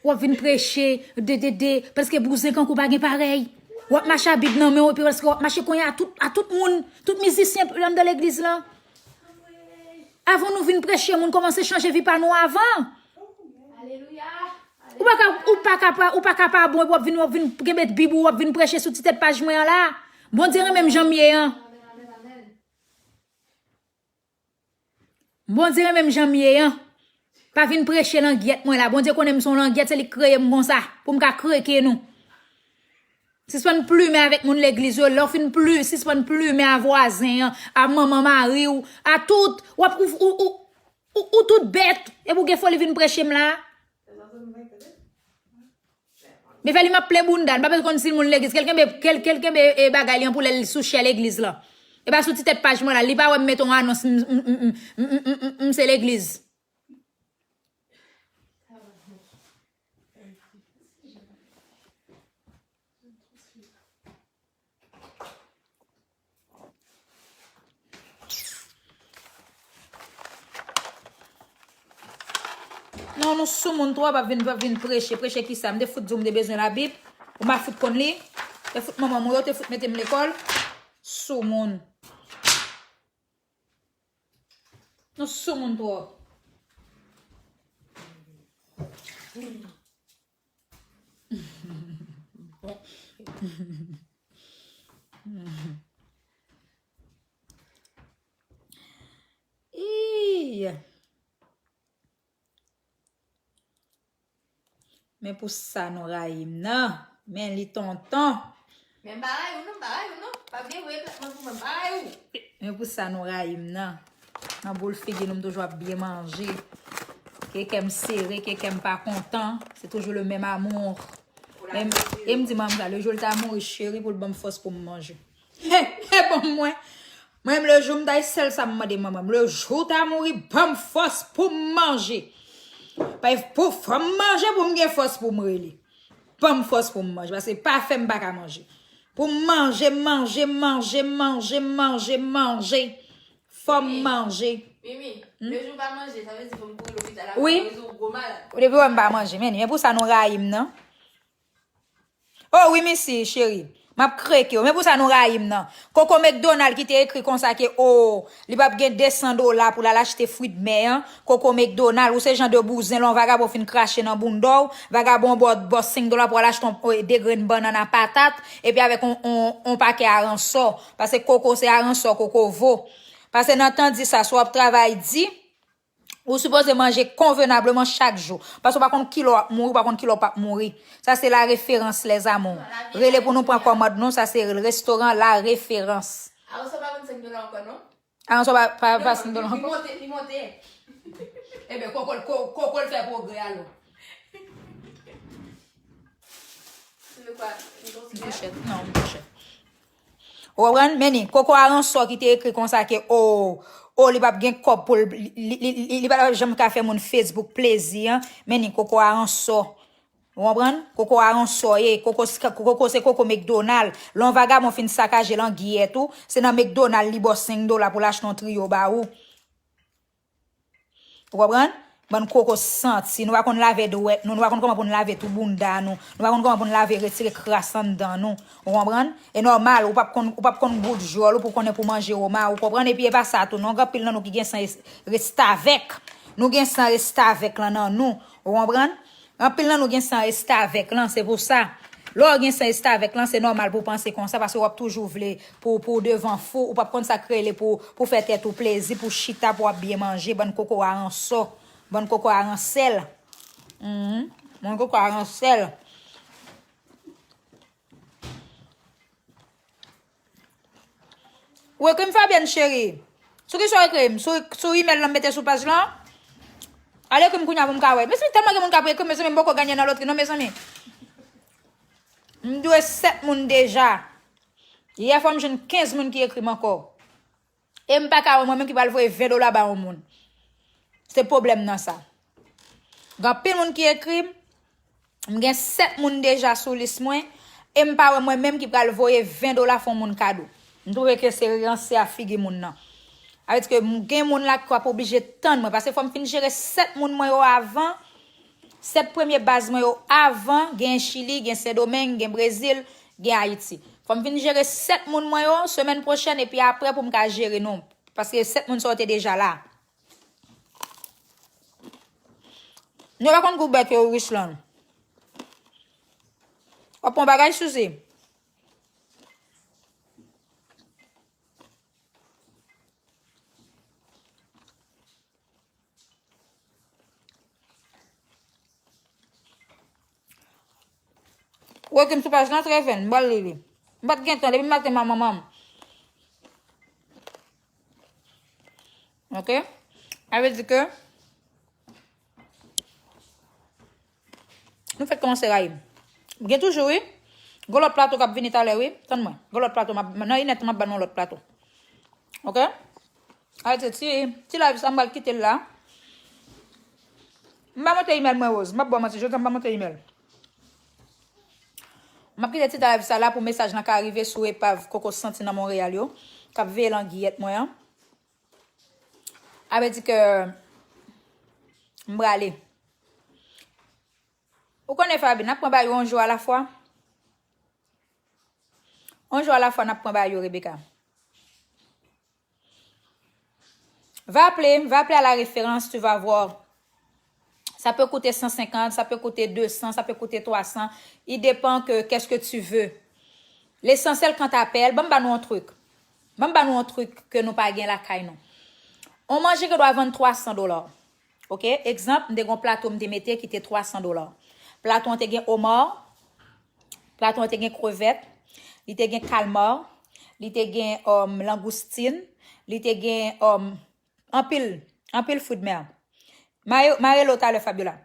W ap vin preche, de, de, de, paske bouzen kankou pa gen parèy. W ap mache a Bib nan men w, epi paske w ap mache konyen a tout, a tout moun, tout mizisyen anndan legliz lan. Avan nou vin preche moun, kòmanse chanje vi pa nou avan. Ou pa ka, ou pa ka pa, ou pa ka pa bon, epi w ap vin, w ap vin kenbe Bib ou, w ap vin preche sou ti tèt paj mwen an la. Bondye renmen m jan m ye an. Bondye renmen m jan m ye an. Pa vin preche langyèt mwen la. Bondye konnen m se yon langyèt, se li k kreye m konsa, pou m ka kreke nou. Sispann plimen avèk moun legliz yo. Lè w fin pli, sispann plimen a vwazen an, a manman mari w, a tout. W ap, ou, ou, ou, ou, ou tout bèt. Epi w gen foli vin preche m la. Men fè li m ap plen bounda l. M pa bezwen konn si l moun legliz. Ke l kenbe, ke l, ke l kenbe, e, bagay li an pou lè l sou chè legliz lan. E pa sou ti tèt paj mwen la. Li pa wè m mete yon anons, m, m, m se legliz. Non, nou soumoun twòp, ap vin, ap vin preche. Preche kisa? M te fout di w m te bezwen Labib. Ou m pa fout konn li. Te fout manman m yo, te fout mete m lekòl. Soumoun. Nou soumoun twòp. Ii. Men pou sa nou rayi m nan. Men li tonton. Men m pa rayi w non, m pa rayi w non. Pa vle wè platman pou mwen, m pa rayi w. Men pou sa nou rayi m nan. Nan boul figi nou, m toujou ap byen manje. Ke kè m sere, ke kè m pa kontan, se toujou le menm amour. Men, e m di manman sa, le jou l ta mouri, cheri, pou l ban m fòs pou m manje. He, he, bon, mwen. Mwen, le jou m ta, sèl sa m mande manman m. Le jou w ta mouri, ban m fòs pou m manje. Pa pou fò m manje pou m gen fòs pou m rele. Ban m fòs pou m manje. Paske pa fè m pa ka manje. Pou m manje, manje, manje, manje, manje, manje. Fò m manje. Mimi, le jou pa manje, sa vle di fò m kouri lopital la pou manje ou gwo malad. Depi wè m pa manje, men, men pou sa nou rayi m nan. Oh wi, misi, cheri. M ap kreke w. Men pou sa nou rayi m nan. Koko McDonald ki te ekri konsa ke, oh, li p ap gen de san dola pou l al achte fwi d mè an. Koko McDonald, ou se jan de bouzen, lè yon vagabon fin krache nan bounda w, vagabon ba w, ba w senk dola pou al achte yon, eh, de grenn bannann a patat, epi avèk on, on, on pakè aransò. Paske koko se aransò koko vo. Paske nan tan di sa, si w ap travay di, ou sipoze manje konvenableman chak jou. Paske w pa konn kilè w ap mouri, ou pa konn kilè w p ap mouri. Sa se La Référence, les amours. Rele pou nou pran kòmand nou, sa se restoran La Référence. Aransò pa vann senk dola ankò, non? Aransò pa, pa, pa senk dola ankò. Li monte, li monte. Ebyen, koko, ko-, koko l fè pwogrè alò. Ou konprann? Men ni, koko aransò ki te ekri konsa ke, o, o, li p ap gen kòb pou l, li, li, li, li, li pa t ap janm ka fè moun Facebook plezi an. Men ni, koko aransò. Ou konprann? Koko aransò ye, koko, koko se koko McDonald. Lè yon vagabon fin sakaje langiyèt ou, se nan McDonald li ba w senk dola pou l achte yon triyo ba ou. Ou konprann? Bann koko santi, nou pa konn lave dwèt nou, nou pa konn kòman pou n lave tou bounda nou, nou pa konn kòman pou n lave retire kras anndan nou. Ou konprann? E nòmal, ou p ap konn, ou p ap konn goud jòl ou pou konnen pou manje oma, ou konprann? Epi e pa sa tou, non, gen anpil nan nou ki gen san es-, restavèk. Nou gen san restavèk lan nan nou, ou konprann? Anpil nan nou gen san restavèk lan, se pou sa. Lè w gen san restavèk lan, se nòmal pou w panse konsa, paske w ap toujou vle pou, pou w devan fou, ou p ap konn sa k rele pou, pou fè tèt ou plezi, pou chita, pou w ap byen manje, bann koko aransò, bann koko aransèl. Mhm. Bann koko aransèl. Ou ekri m Fabienne cheri. Sou ki sa w ekri m? Sou, sou email lan m mete sou paj lan? Al ekri m kounya pou m ka wè. Mezanmi, tèlman gen moun k ap ekri m, mezanmi, m poko ganye nan lotri non, mezanmi. M dwe sèt moun deja. Yè fò m jwenn kenz moun ki ekri m ankò. E m pa ka wè mwen menm ki pral voye ven dola ba yon moun. Se pwoblèm nan sa. Gen anpil moun ki ekri m, m gen sèt moun deja sou lis mwen, e m pa wè mwen menm ki pral voye ven dola fè yon moun kado. M twouve ke se ranse a figi moun nan. Sa vle di ke m gen moun la k ap oblije tann mwen, paske fò m fin jere sèt moun mwen yo avan, sèt premye baz mwen yo avan, gen Chili, gen Sendomeng, gen Brezil, gen Ayiti. Fò m fin jere sèt moun mwen yo semèn pwochèn, epi apre pou m ka jere nou. Paske sèt moun sa yo te deja la. Nou pa konn gou bèt yo, Richland. W ap pran bagay, Suzy? Ou ekri m sou paj lan, Treven, m pral li li. M pa t gen tan, depi maten m a manman m. Ok? Sa vle di ke nou fèk kòmanse rayi m. M gen toujou, wi. Gon lòt plato k ap vini talè, wi. Tann mwen. Gon lòt plato, m ap, nan inèdtan, m ap ba nou yon lòt plato. Ok? Arete ti, ti live sa, m pral kite l la. M pa monte email mwen, Rose. M ap ba w manti, jodi a m pa monte email. M ap kite ti live sa la pou mesaj lan ka rive sou epav Koko Santi nan Monreyal yo, k ap veye langiyèt mwen an. Sa vle di ke m prale. Ou konnen, Faby, n ap pran bagay yo yon jou alafwa. Yon jou alafwa, n ap pran bagay yo, Rebecca. Va appeler, va appeler à la référence, tu vas voir. Ça peut coûter cent cinquante, ça peut coûter deux cents, ça peut coûter trois cents. Il dépend que qu'est-ce que tu veux. L'essentiel quand t'appelles, ban m ba nou yon trik. Ban m ba nou yon trik ke nou pa gen lakay nou. On manje ki dwa vann twa san dola. Ok, egzanp, m te gen yon plato m te mete ki te twa san dola. Plato an te gen omar, plato an te gen krevèt, li te gen kalmar, li te gen, um, langoustin, li te gen, um, anpil, anpil fwi d mè. M a, m a rele w talè, Fabiola.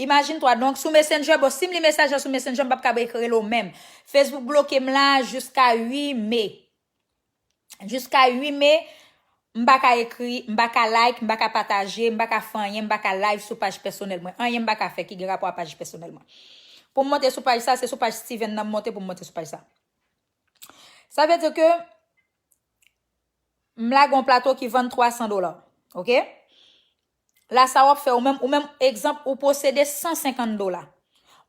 Imajin twa, donk, sou Messenger, bon, si m li mesaj la sou Messenger, m p ap ka rele w menm. Facebook bloke m la jiska uit me. Jiska uit me, m pa ka ekri, m pa ka like, m pa ka pataje, m pa ka fè anyen, m pa ka live sou paj pèsonèl mwen. Anyen m pa ka fè ki gen rapò a paj pèsonèl mwen. Pou m monte sou paj sa, se sou paj Steven nan m monte pou m monte sou paj sa. Sa vle di ke m lage yon plato ki vann twa san dola. Oke? La, sa w ap fè, ou menm, ou menm, egzanp, ou posede san senkant dola.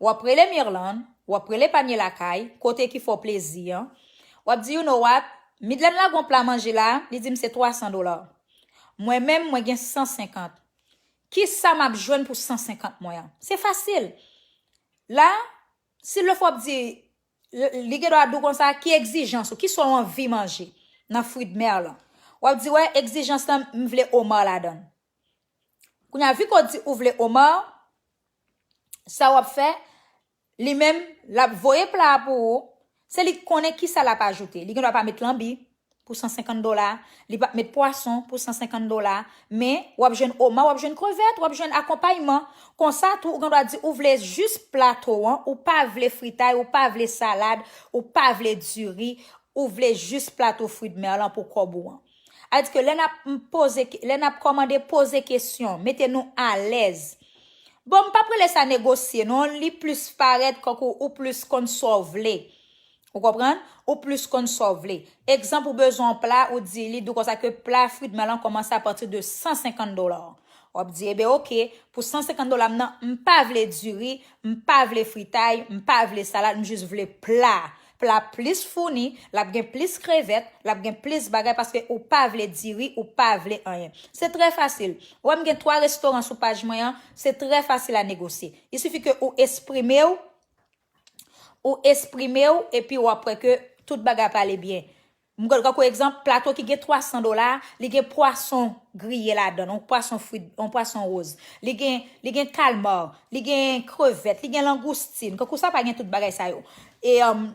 W ap rele Mirlande, w ap rele Panye Lakay, kote ki fè w plezi an. W ap di, "You know what? Midlène lage yon pla manje la, li di m se twa san dola. Mwen menm, mwen gen san senkant. Kisa m ap jwenn pou san senkant mwen an?" Se fasil. La, si lè fò w ap di, li gen dwa di w konsa, ki egzijans ou, kisa w anvi manje nan fwi de mè lan. W ap di, "Wè, egzijans lan, m vle oma ladan l." Kounye a, vi ke w di ou vle oma, sa w ap fè, li menm, l ap voye pla a pou ou, se li k konnen kisa l ap ajoute. Li gen dwa pa met lanbi pou san senkant dola, li p ap met pwason pou san senkant dola, men w ap jwenn oma, w ap jwenn krevèt, w ap jwenn akonpayman. Konsa tou, ou gen dwa di ou vle jis plato an, ou pa vle fritay, ou pa vle salad, ou pa vle diri, ou vle jis plato fwi de mè lan pou kòb ou an. Sa vle di ke lè n ap poze, lè n ap kòmande, poze kesyon, mete nou alèz. Bon, m p ap rele sa negosye, non, li plis parèt kankou ou plis konn sa w vle. Ou konprann? Ou plis konn sa w vle. Egzanp, ou bezwen yon pla, ou di li, di w konsa ke pla fwi de mè lan kòmanse apati de san senkant dola. W ap di, "Eben, oke, pou san senkant dola m nan, m pa vle diri, m pa vle fritay, m pa vle salad, m jis vle pla." Pla plis founi, l ap gen plis krevèt, l ap gen plis bagay paske ou pa vle diri, ou pa vle anyen. Se trè fasil. Ou wè m gen twa restoran sou paj mwen an, se trè fasil a negosye. Il suffit ke ou esprime w, ou esprime w, epi w ap wè ke tout bagay ap ale byen. M gen, kankou egzanp, plato ki gen twa san dola, li gen pwason griye ladan l, yon pwason fri, yon pwason woz. Li gen, li gen kalma, li gen krevèt, li gen langoustin. Kankou sa pa gen tout bagay sa yo. E, um,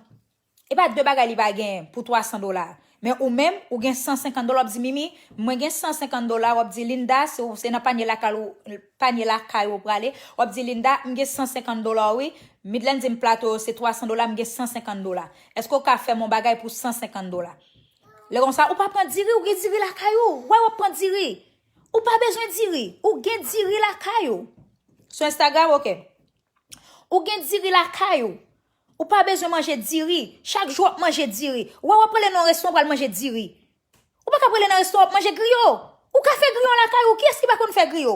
e pa de bagay li pa gen pou twa san dola. Men ou menm, ou gen san senkant dola, w ap di, "Mimi, mwen gen san senkant dola," w ap di, "Linda, se, se nan panye lakay ou, panye lakay ou prale." W ap di, "Linda, m gen san senkant dola, wi. Midlène di m plato yo se twa san dola, m gen san senkant dola. Èske w ka fè m yon bagay pou san senkant dola?" Lè konsa, ou pa pran diri, ou gen diri lakay ou. Why w ap pran diri? Ou pa bezwen diri. Ou gen diri lakay ou. Sou Instagram, oke. Ou gen diri lakay ou. Ou pa bezwen manje diri. Chak jou w ap manje diri. Why w ap prale nan yon restoran pral manje diri? Ou pa ka prale nan restoran w ap manje griyo. Ou ka fè griyo lakay ou. Kiyès ki pa konn fè griyo?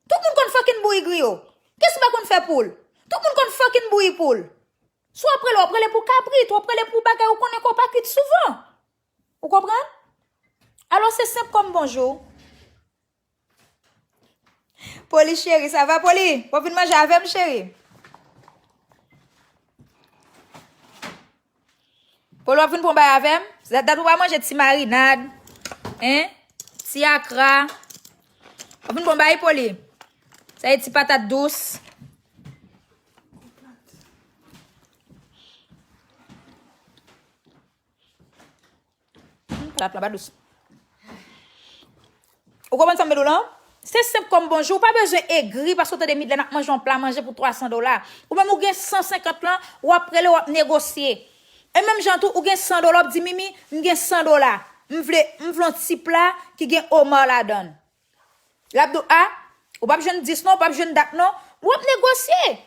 Tout moun konn fucking bouyi griyo. Kiyès ki pa konn fè poul? Tout moun konn fucking bouyi poul. Si w ap prale, w ap prale pou kabrit, w ap prale pou bagay ou konnen ke w pa kwit souvan. Ou konprann? Alò, se senp kòm bonjou. Poli cheri, sa va, Poli? W ap vin manje avè m, cheri? Poli, w ap vin pran bay avè m? Dat, dat ou pa manje ti marinad, en? Ti akra. W ap vin pran bay, Poli? Sa e ti patat dous. Hmm, plat la pa dous. Ou konprann sa m vle di w lan? Se senp kòm bonjou. Ou pa bezwen egri paske w tande Midlène ap manje yon pla manje pou twa san dola. Ou menm ou gen san senkant lan, w ap rele, w ap negosye. E menm jan tou, ou gen san dola, w ap di, "Mimi, m gen san dola. M vle, m vle yon ti pla ki gen oma ladan l." L ap di w, "A, ou p ap jwenn dis non, ou p ap jwenn dat non." W ap negosye.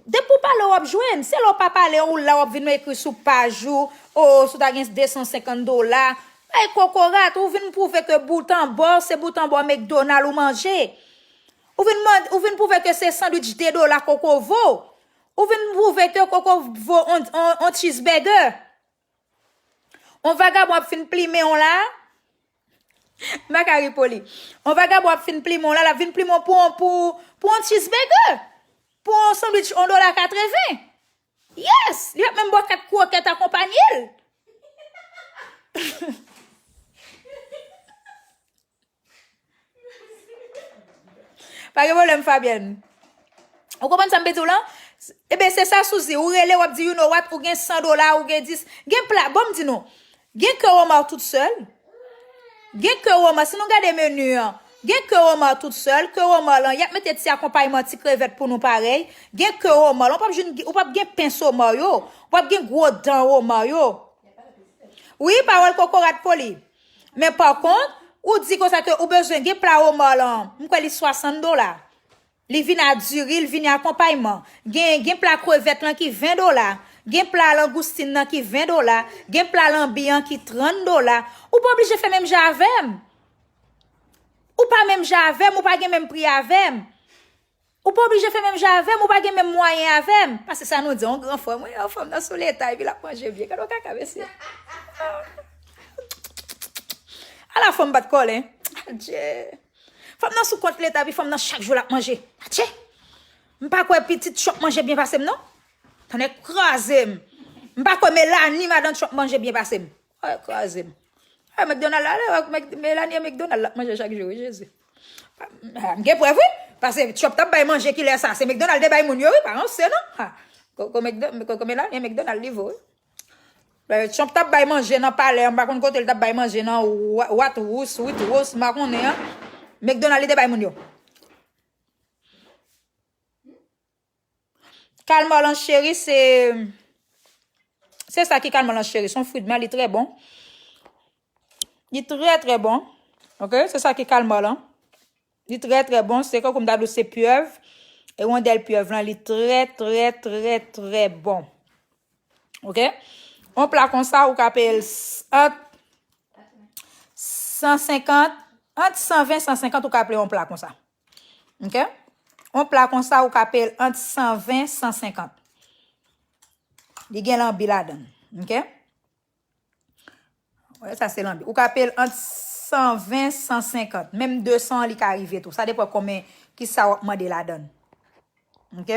Depi w pale, w ap jwenn. Se lè w pa pale, ou la, w ap vin ekri sou paj ou, "O, si w ta gen de san senkant dola." Ay, kokorat, ou vin pwouve ke bout an bò, se bout an bò McDonald ou manje. Ou vin mande, ou vin pwouve ke se sandwich de dola koko vo. Ou vin pwouve ke koko vo on, on, on cheeseburger. On vagabon ap fin plimen w la. M pa ka ri, Poli. On vagabon ap fin plimen w la, l ap vin plimen w pou, pou, pou yon cheeseburger. Pou yon sandwich yon dola katreven. Yes! Li p ap menm ba w kat kwokèt akonpanye l. Pa gen pwoblèm, Fabienne. Ou konprann sa m vle di w lan? Eben, se sa Souzi. Ou rele, w ap di, "You know what?" Ou gen san dola, ou gen dis. Gen pla, bon, m di nou. Gen ke oma tout sèl. Gen ke oma, si nou gade meni an, gen ke oma tout sèl, ke oma lan, y ap mete ti akonpayman, ti krevèt pou nou parèy. Gen ke oma lan, ou p ap jwenn, ou p ap gen pens oma yo. Ou p ap gen gwo dan oma yo. Wi, pawòl kokorat, Poli. Men pa kont, ou di konsa ke ou bezwen gen pla oma lan. M kwè li swasant dola. Li vin a diri, li vin a akonpayman. Gen, gen pla krevèt lan ki ven dola. Gen pla langoustin nan ki ven dola. Gen pla lanbi an ki trant dola. Ou pa oblije fè menm jan avè m. Ou pa menm jan avè m, ou pa gen menm pri avè m. Ou pa oblije fè menm jan avè m, ou pa gen menm mwayen avè m. Paske sa nou di, yon gran frè m, wi, yon frè m nan sou leta, epi l ap manje byen. Gade yon kaka, mesye. Ala fanm bat kòlè. Adje. Fanm nan sou kont leta, epi fanm nan chak jou l ap manje. Atchè! M pa kwè pitit Trump manje byen pase m, non. Tande kraze m. M pa kwè Melanie, madan Trump, manje byen pase m. Ay, kraze m. Ay, McDonald la, la, Mc- Melanie McDonald l ap manje chak jou, wi, Jezi. Ah, m gen prèv, wi. Pase Trump t ap bay manje kilè sa. Se McDonald te bay moun yo, wi, pa ranse, non. Ha. Koko, McDo- koko Melanie, McDonald li vo, wi. Lè Trump t ap bay manje nan palè, m pa konn kote l t ap bay manje nan Wa- White House, White House, m pa konnen an. McDonald li te bay moun yo. Kalmar lan cheri, se se sa ki kalmar lan cheri. Se yon fwi de mè, li trè bon. Li trè, trè bon. Ok, se sa ki kalmar lan. Li trè, trè bon. Se kankou m ta di w se pyèv. E wondèl pyèv lan, li trè, trè, trè, trè bon. Ok? Yon pla konsa, ou ka peye l s- ant san senkant, ant san ven, san senkant, ou ka peye yon pla konsa. Ok? Yon pla konsa, ou ka peye l ant san ven, san senkant. Li gen lanbi ladan l. Ok? Wè, sa se lanbi. Ou ka peye l ant san ven, san senkant. Menm de san an, li ka rive tou. Sa depann konbyen, kisa w ap mande ladan l. Ok?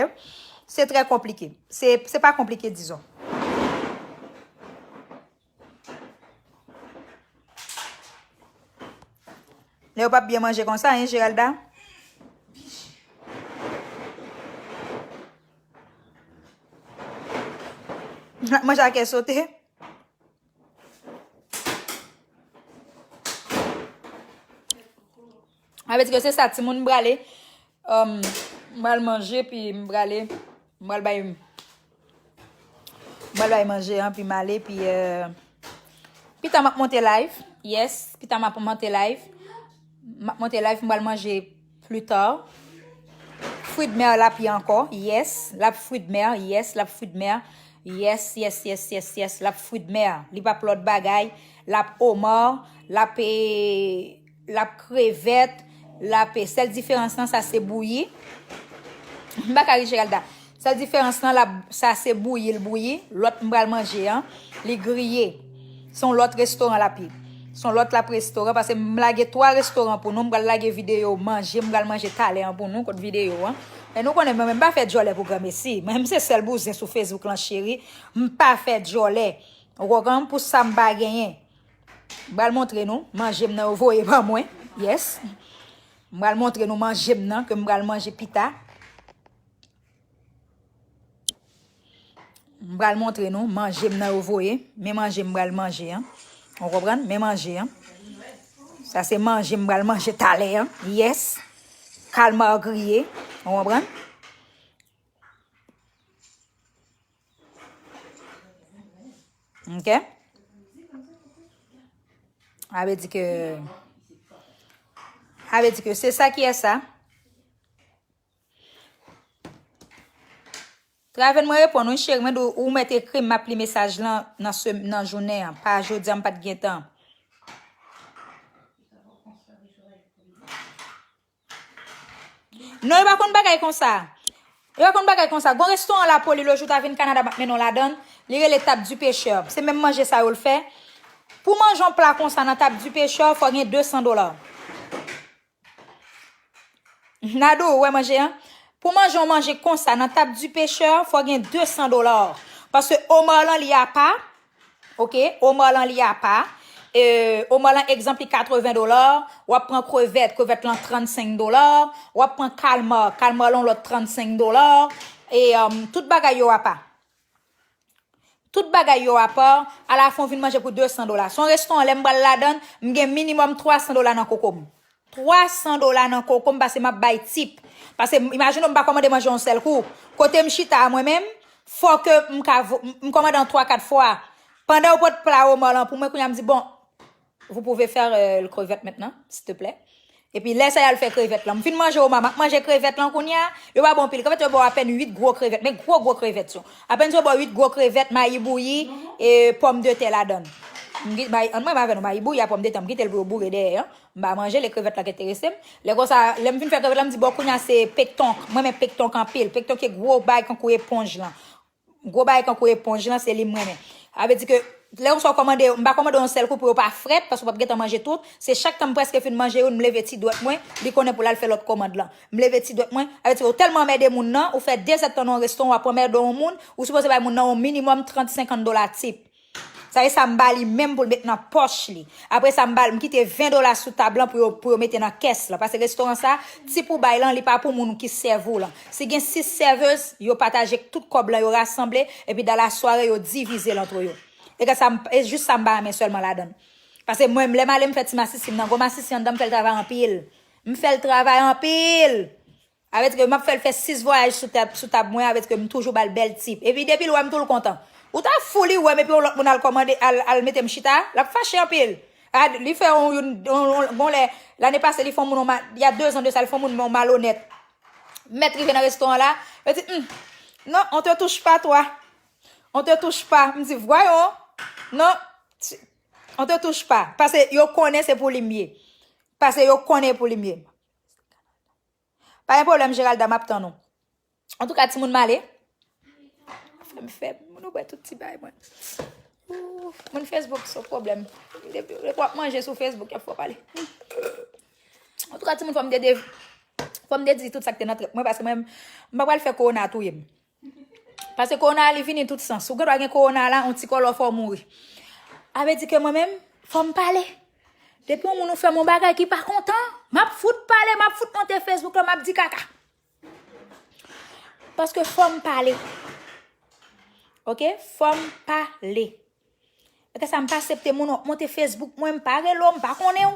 Se trè konplike. Se, se pa konplike, dizon. Lè yo p ap byen manje konsa, hein, Geralda? Manje a kè sote. Sa vle di ke se sa, timoun, m prale, um, m pral manje, pi m prale, m pral bay, m pral bay manje an, pi m ale, pi, euh, pita m ap monte live. Yes, pita m ap monte live. M ap monte live, m pral manje pli ta. Fwi de mè l ap ye ankò. Yes, l ap fwi de mè. Yes, l ap fwi de mè. Yes, yes, yes, yes, yes, l ap fwi de mè. Li p ap lòt bagay. L ap omar, l ap, eh, l ap krevèt, l ap, eh, sèl diferans lan, sa se bouyi. M pa ka ri, Geralda. Sèl diferans lan, l ap, sa se bouyi, l bouyi. Lòt m pral manje an, li griye. Se yon lòt restoran l ap ye. Se yon lòt lap restoran, paske m lage twa restoran pou nou. M pral lage videyo manje, m pral manje talè an pou nou, kot videyo an. Men nou konnen mwen menm m pa fè djòlè pou granmesi. Mwen menm se sèl bouzen sou Facebook lan, cheri. M pa fè djòlè. Ou konprann? Pou sa m pa genyen. M pral montre nou manje m nan yo voye ban mwen. Yes. M pral montre nou manje m nan ke m pral manje pita. M pral montre nou manje m nan yo voye. Men manje m pral manje an. Ou konprann? Men manje an. Sa se manje m pral manje talè an. Yes. Kalmar griye. Ou konprann? Ok? Sa vle di ke, sa vle di ke se sa ki e sa. Traven mwen reponn, wi, cheri, mwen di w, ou mèt ekri m, m ap li mesaj lan nan sem- nan jounen an. Pa jodi a, m pa t gen tan. Non, yo pa konn bagay konsa. Yo pa konn bagay konsa. Gon restoran Lapoli, lòt jou ta vin Kanada, m ap mennen w ladan l. Li rele Table du Pêcheur. Se menm manje sa yo l fè. Pou manje yon pla konsa nan Table du Pêcheur, fò gen de san dola. Nadou, ou wè manje an? Pou manje yon manje konsa nan Table du Pêcheur, fò gen de san dola. Paske omar lan li apa. Ok, omar lan li apa. E, omar lan, egzanp, li katreven dola. W ap pran krevèt, krevèt lan trannsenk dola. W ap pran kalmar, kalmar lan yon lòt trannsenk dola. E, um, tout bagay yo apa. Tout bagay yo apa, alafen w vin manje pou de san dola. Se yon restoran, lè m pral ladan l, m gen minimòm twa san dola nan koko m. Twa san dola nan koko m, paske m ap bay tip. Paske, imajine w, m pa kòmande manje yon sèl kou. Kote m chita a mwen menm, fò ke m ka vo- m- m kòmande an twa, kat fwa. Pandan yo pote pla omar lan pou mwen, kounye a m di, bon, vous pouvez faire, euh, le crevette maintenant, s'il te plaît. Epi lè sa y al fè krevèt lan. M fin manje omar, m ap manje krevèt lan kounye a. Yo ba bon pil. Krevèt yo ba w apèn uit gwo krevèt. Men gwo, gwo krevèt yo. Apèn yo ba w uit gwo krevèt, mayi bouyi, e pòmdetè ladan l. M gen mayi, ann mwen avè nou, mayi bouyi a pòmdetè, m kite l pou yo boure dèyè an. M pa manje l, e krevèt la k enterese m. Lè konsa, lè m fin fè krevèt la, m di, bon, kounye a se pektonk. Mwen renmen pektonk anpil. Pektonk se gwo bay kankou eponj lan. Gwo bagay kankou eponj lan, se li m renmen. Sa vle di ke lè yon sa w kòmande, m pa kòmande yon sèl kou pou yo pa frèt, paske w p ap gentan manje tout. Se chak tan m prèske fin manje youn, m leve ti dwèt mwen, li konnen pou l al fè lòt kòmand lan. M leve ti dwèt mwen, sa vle di ke w tèlman anmède moun nan, ou fè de zèdtan nan yon restoran, w ap anmède yon moun, ou sipoze bay moun nan yon minimòm trant, senkant dola tip. Sa vle di sa m ba li menm pou l met nan pòch li. Apre sa, m ba l, m kite ven dola sou tab lan pou yo, pou yo mete nan kès lan. Paske restoran sa, tip ou bay lan, li pa pou moun ki sèvi w lan. Si gen sis sèvez, yo pataje tout kòb lan, yo rasanble, epi dans la soirée, yo divize l antre yo. E ke sa, m- e jis sa m pa renmen sèlman ladan l. Paske mwen, lè m ale, m fè ti masisi m nan, gwo masisi anndan, m fè l travay anpil. M fè l travay anpil. Sa vle di ke m ap fè l fè sis vwayaj sou tab, sou tab mwen, sa vle di ke m toujou ba l bèl tip. Epi depi l wè m tou l kontan. Ou ta fou li wè m epi yon lòt moun al kòmande, al, al mete m chita, l ap fache anpil. A, li fè yon, yon, yon, yon, gon lè, lane pase, li fè yon moun, yon ma- il y a deux ans de ça, li fè yon moun yon malonèt. M mèt rive nan restoran la, yo di, hmm, non, on te touche pas, toi. On te touche pas. M di, voyons, non, tu- on te touche pas. Paske yo konnen se pou li m ye. Paske yo konnen pou li m ye. Pa gen pwoblèm, Geralda, m ap tann ou. Antouka, timoun, m ale. Fè m fè, moun ou wè tout ti bay mwen. Ooh, moun Facebook, se pwoblèm. Depi depi w ap manje sou Facebook, y ap fè w pale. Antouka, timoun, fò m te de, fò m te di tout sa k te nan tèt mwen, paske mwen, m pa pral fè kowona touye m. Paske kowona a, li vini tout sans. Ou gendwa gen kowona la, yon ti kòlò fè w mouri. Sa vle di ke mwen menm, fò m pale. Depi yon moun ou fè m yon bagay ki pa kontan, m ap fout pale, m ap fout monte Facebook la, m ap di kaka. Paske fò m pale. Oke? Fò m pale. Paske sa m pa aksepte moun w ap monte Facebook mwen, m pa rele w, m pa konnen w.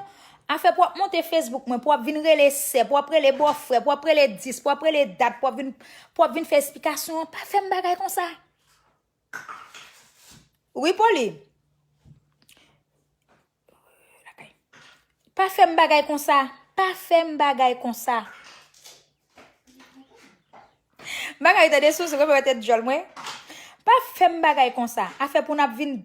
Afè pou w ap monte Facebook mwen, pou w ap vin rele sè, pou w ap rele bòfrè, pou w ap rele dis, pou w ap rele dat, pou w ap vin, pou w ap vin fè esplikasyon, pa fè m bagay konsa. Wi, Poli. Pa fè m bagay konsa. Pa fè m bagay konsa. Bagay tande sou sou repete djòl mwen. Pa fè m bagay konsa. Afè pou n ap vin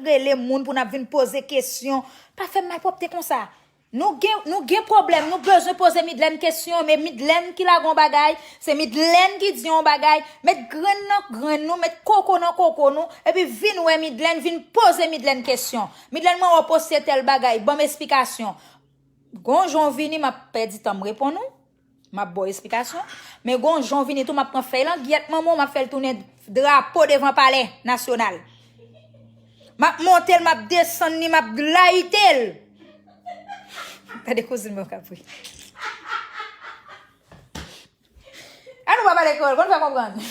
rele moun, pou n ap vin poze kesyon. Pa fè m malpwòpte konsa. Nou gen, nou gen pwoblèm, nou bezwen poze Midlène kesyon, men Midlène ki lage yon bagay, se Midlène ki di yon bagay, met grenn nan grenn nou, met koko nan koko nou, epi vin wè Midlène, vin poze Midlène kesyon. Midlène, mwen wè w poste tèl bagay, ban m esplikasyon. Gon jan w vini, m ap pèdi tan m reponn ou. M ap ba w esplikasyon. Men gon jan w vini tou, m ap pran fèy langyèt manman w, m ap fè l tounen drapo devan palè nasyonal. M ap monte l, m ap desann li, m ap layite l. Tande kouzin mwen k ap ri. An nou pa pale kreyòl, konn fè konprann.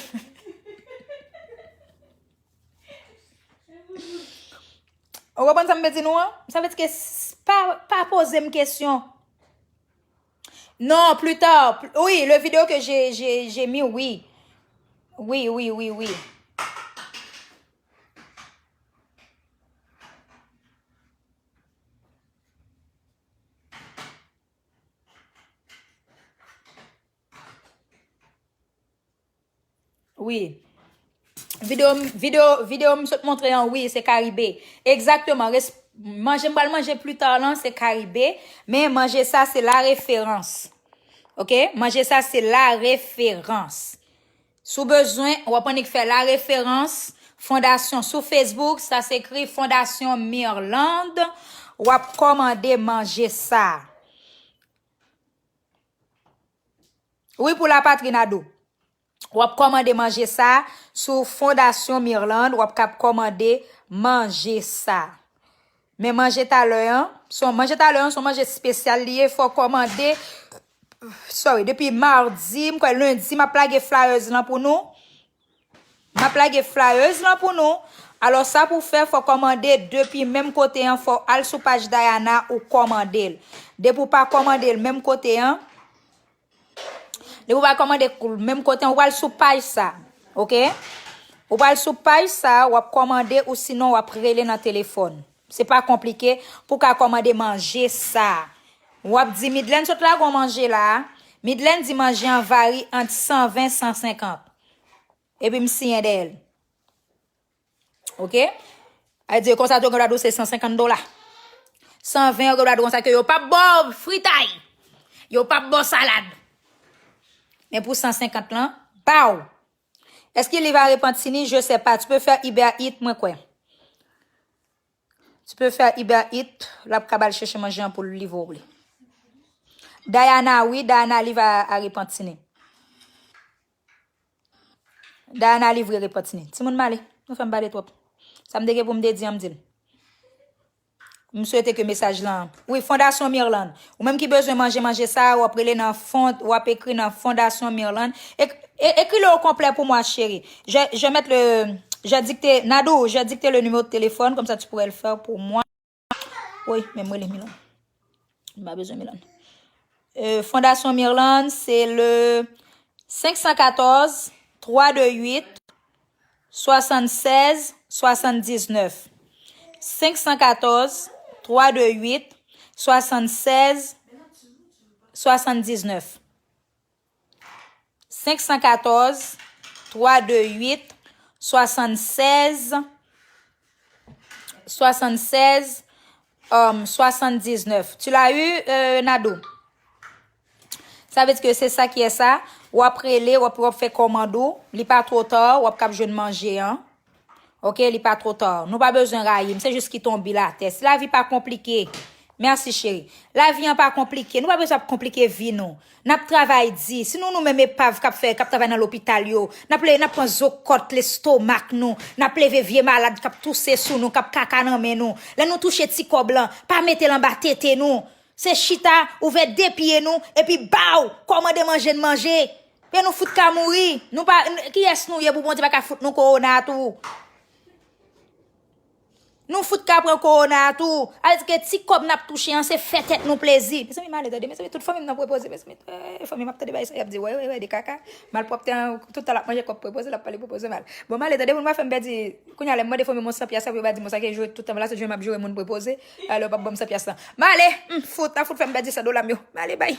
Ou konprann sa m vle di nou an? Sa vle di ke s- pa, pa poze m kesyon. Non, plus tard. Pl- Oui, le vidéo que j'ai, j'ai, j'ai mis, oui. Oui, oui, oui, oui. Wi. Videyo, videyo, videyo m sot montre an, wi, se Karibe. Egzakteman. Res- manje m pral manje pli ta lan, se Karibe. Men manje sa, se la referans. Oke? Manje sa, se la referans. Si w bezwen, w ap annik fè la referans. Fondasyon sou Facebook, sa se ekri Fondasyon Mirlande. W ap kòmande manje sa. Wi, pou lapatri, Nado. W ap kòmande manje sa sou Fondasyon Mirlande, w ap kab kòmande manje sa. Men manje talè an, se yon manje talè an, se yon manje espesyal li ye, fò w kòmande, sorry, depi madi, m kwè lendi, m ap lage flyers lan pou nou. M ap lage flyers lan pou nou. Alò, sa pou fè, fò w kòmande depi menm kote an, fò w al sou paj Diana ou kòmande l. Depi w pa kòmande l menm kote an, depi w pa kòmande l menm kote an, ou pral sou paj sa, oke? Ou pral sou paj sa, w ap kòmande ou sinon w ap rele nan telefòn. Se pa konplike pou w ka kòmande manje sa. W ap di Midlène sot lage yon manje la. Midlène di manje an vari ant san ven, san senkant. Epi m siyen dèyè l. Oke? A di konsa tou, yo gen dwa di w se san senkant dola. San ven, yo gen dwa di w konsa ke yo p ap ba w fritay. Yo p ap ba w salad. Men pou san senkant lan, ba w. Est-ce qu'il livre à Repentigny? Je sais pas. Tu peux faire Uber Eats, mwen kwè. Tu peux faire Uber Eats, l ap ka ba l chèche manje an pou l livre w li. Diana, wi, Diana livre à, à Repentigny. Diana livre Repentigny. Timoun m ale, nou fè m pale twòp. Sa m te gen pou m te di an, m di l. M swete ke mesaj lan. Wi, Fondasyon Mirlande. Ou menm ki bezwen manje, manje sa, w ap rele nan fond, w ap ekri nan Fondasyon Mirlande. E, e, écris-le au complet pour moi, chérie. Je, je mets le, je dicte, Nadou, je dicte le numéro de téléphone, comme ça tu pourrais le faire pour moi. Wi, men m rele Milan. M pa bezwen Milan. Euh, Fondasyon Mirlande, c'est le cinq cent quatorze, trois deux huit, soixante-seize, soixante-dix-neuf. Cinq cent quatorze, trois deux huit, soixante-seize, soixante-dix-neuf. Cinq cent quatorze, trois deux huit, soixante-seize, soixante-seize, euh, soixante-dix-neuf. Tu l'as eu, euh, Nado? Sa vle di ke se sa ki e sa. W ap rele, w ap, w ap fè kòmand ou. Li pa twò ta, w ap kab jwenn manje an. Oke, li pa twò ta. Nou pa bezwen rayi m, se jis kite yon bil atè. Si lavi pa konplike, mèsi cheri. Lavi an pa konplike, nou pa bezwen ap konplike vi nou. N ap travay di. Si nou, nou menm epav k ap fè, k ap travay nan lopital yo, n ap le, n ap pran zo kòt lestomak nou, n ap leve vye malad k ap touse sou nou, k ap kaka nan men nou. Lè nou touche ti kòb lan, pa mete l anba tete nou. Se chita, ouvè de pye nou, epi baw, kòmande manje n manje. Men nou fout ka mouri. Nou pa, n-, kiyès nou ye pou Bondye pa ka fout nou kowona tou? Nou fout ka pran kowona tou. Alèske ti kòb n ap touche an, se fè tèt nou plezi. Mezanmi, m ale tande, mezanmi, tout fanmi m nan prepoze, mezanmi, eh, fanmi m ap tande bay sa, y ap di, wè, wè, wè, de kaka. Malpwòpte an, tout tan l ap manje kòb prepoze, l ap pale prepoze mal. Bon, m ale tande, pou nou pa fè m pèdi, kounye a lè m mande fanmi m yon san pyas la, pou yo pa di m sa ke jwe tout tan la, se jwe m ap jwe moun prepoze. Alò, yo p ap ban m san pyas la. M ale, m fout, n ap fout fè m pèdi san dola m yo. M ale, bay.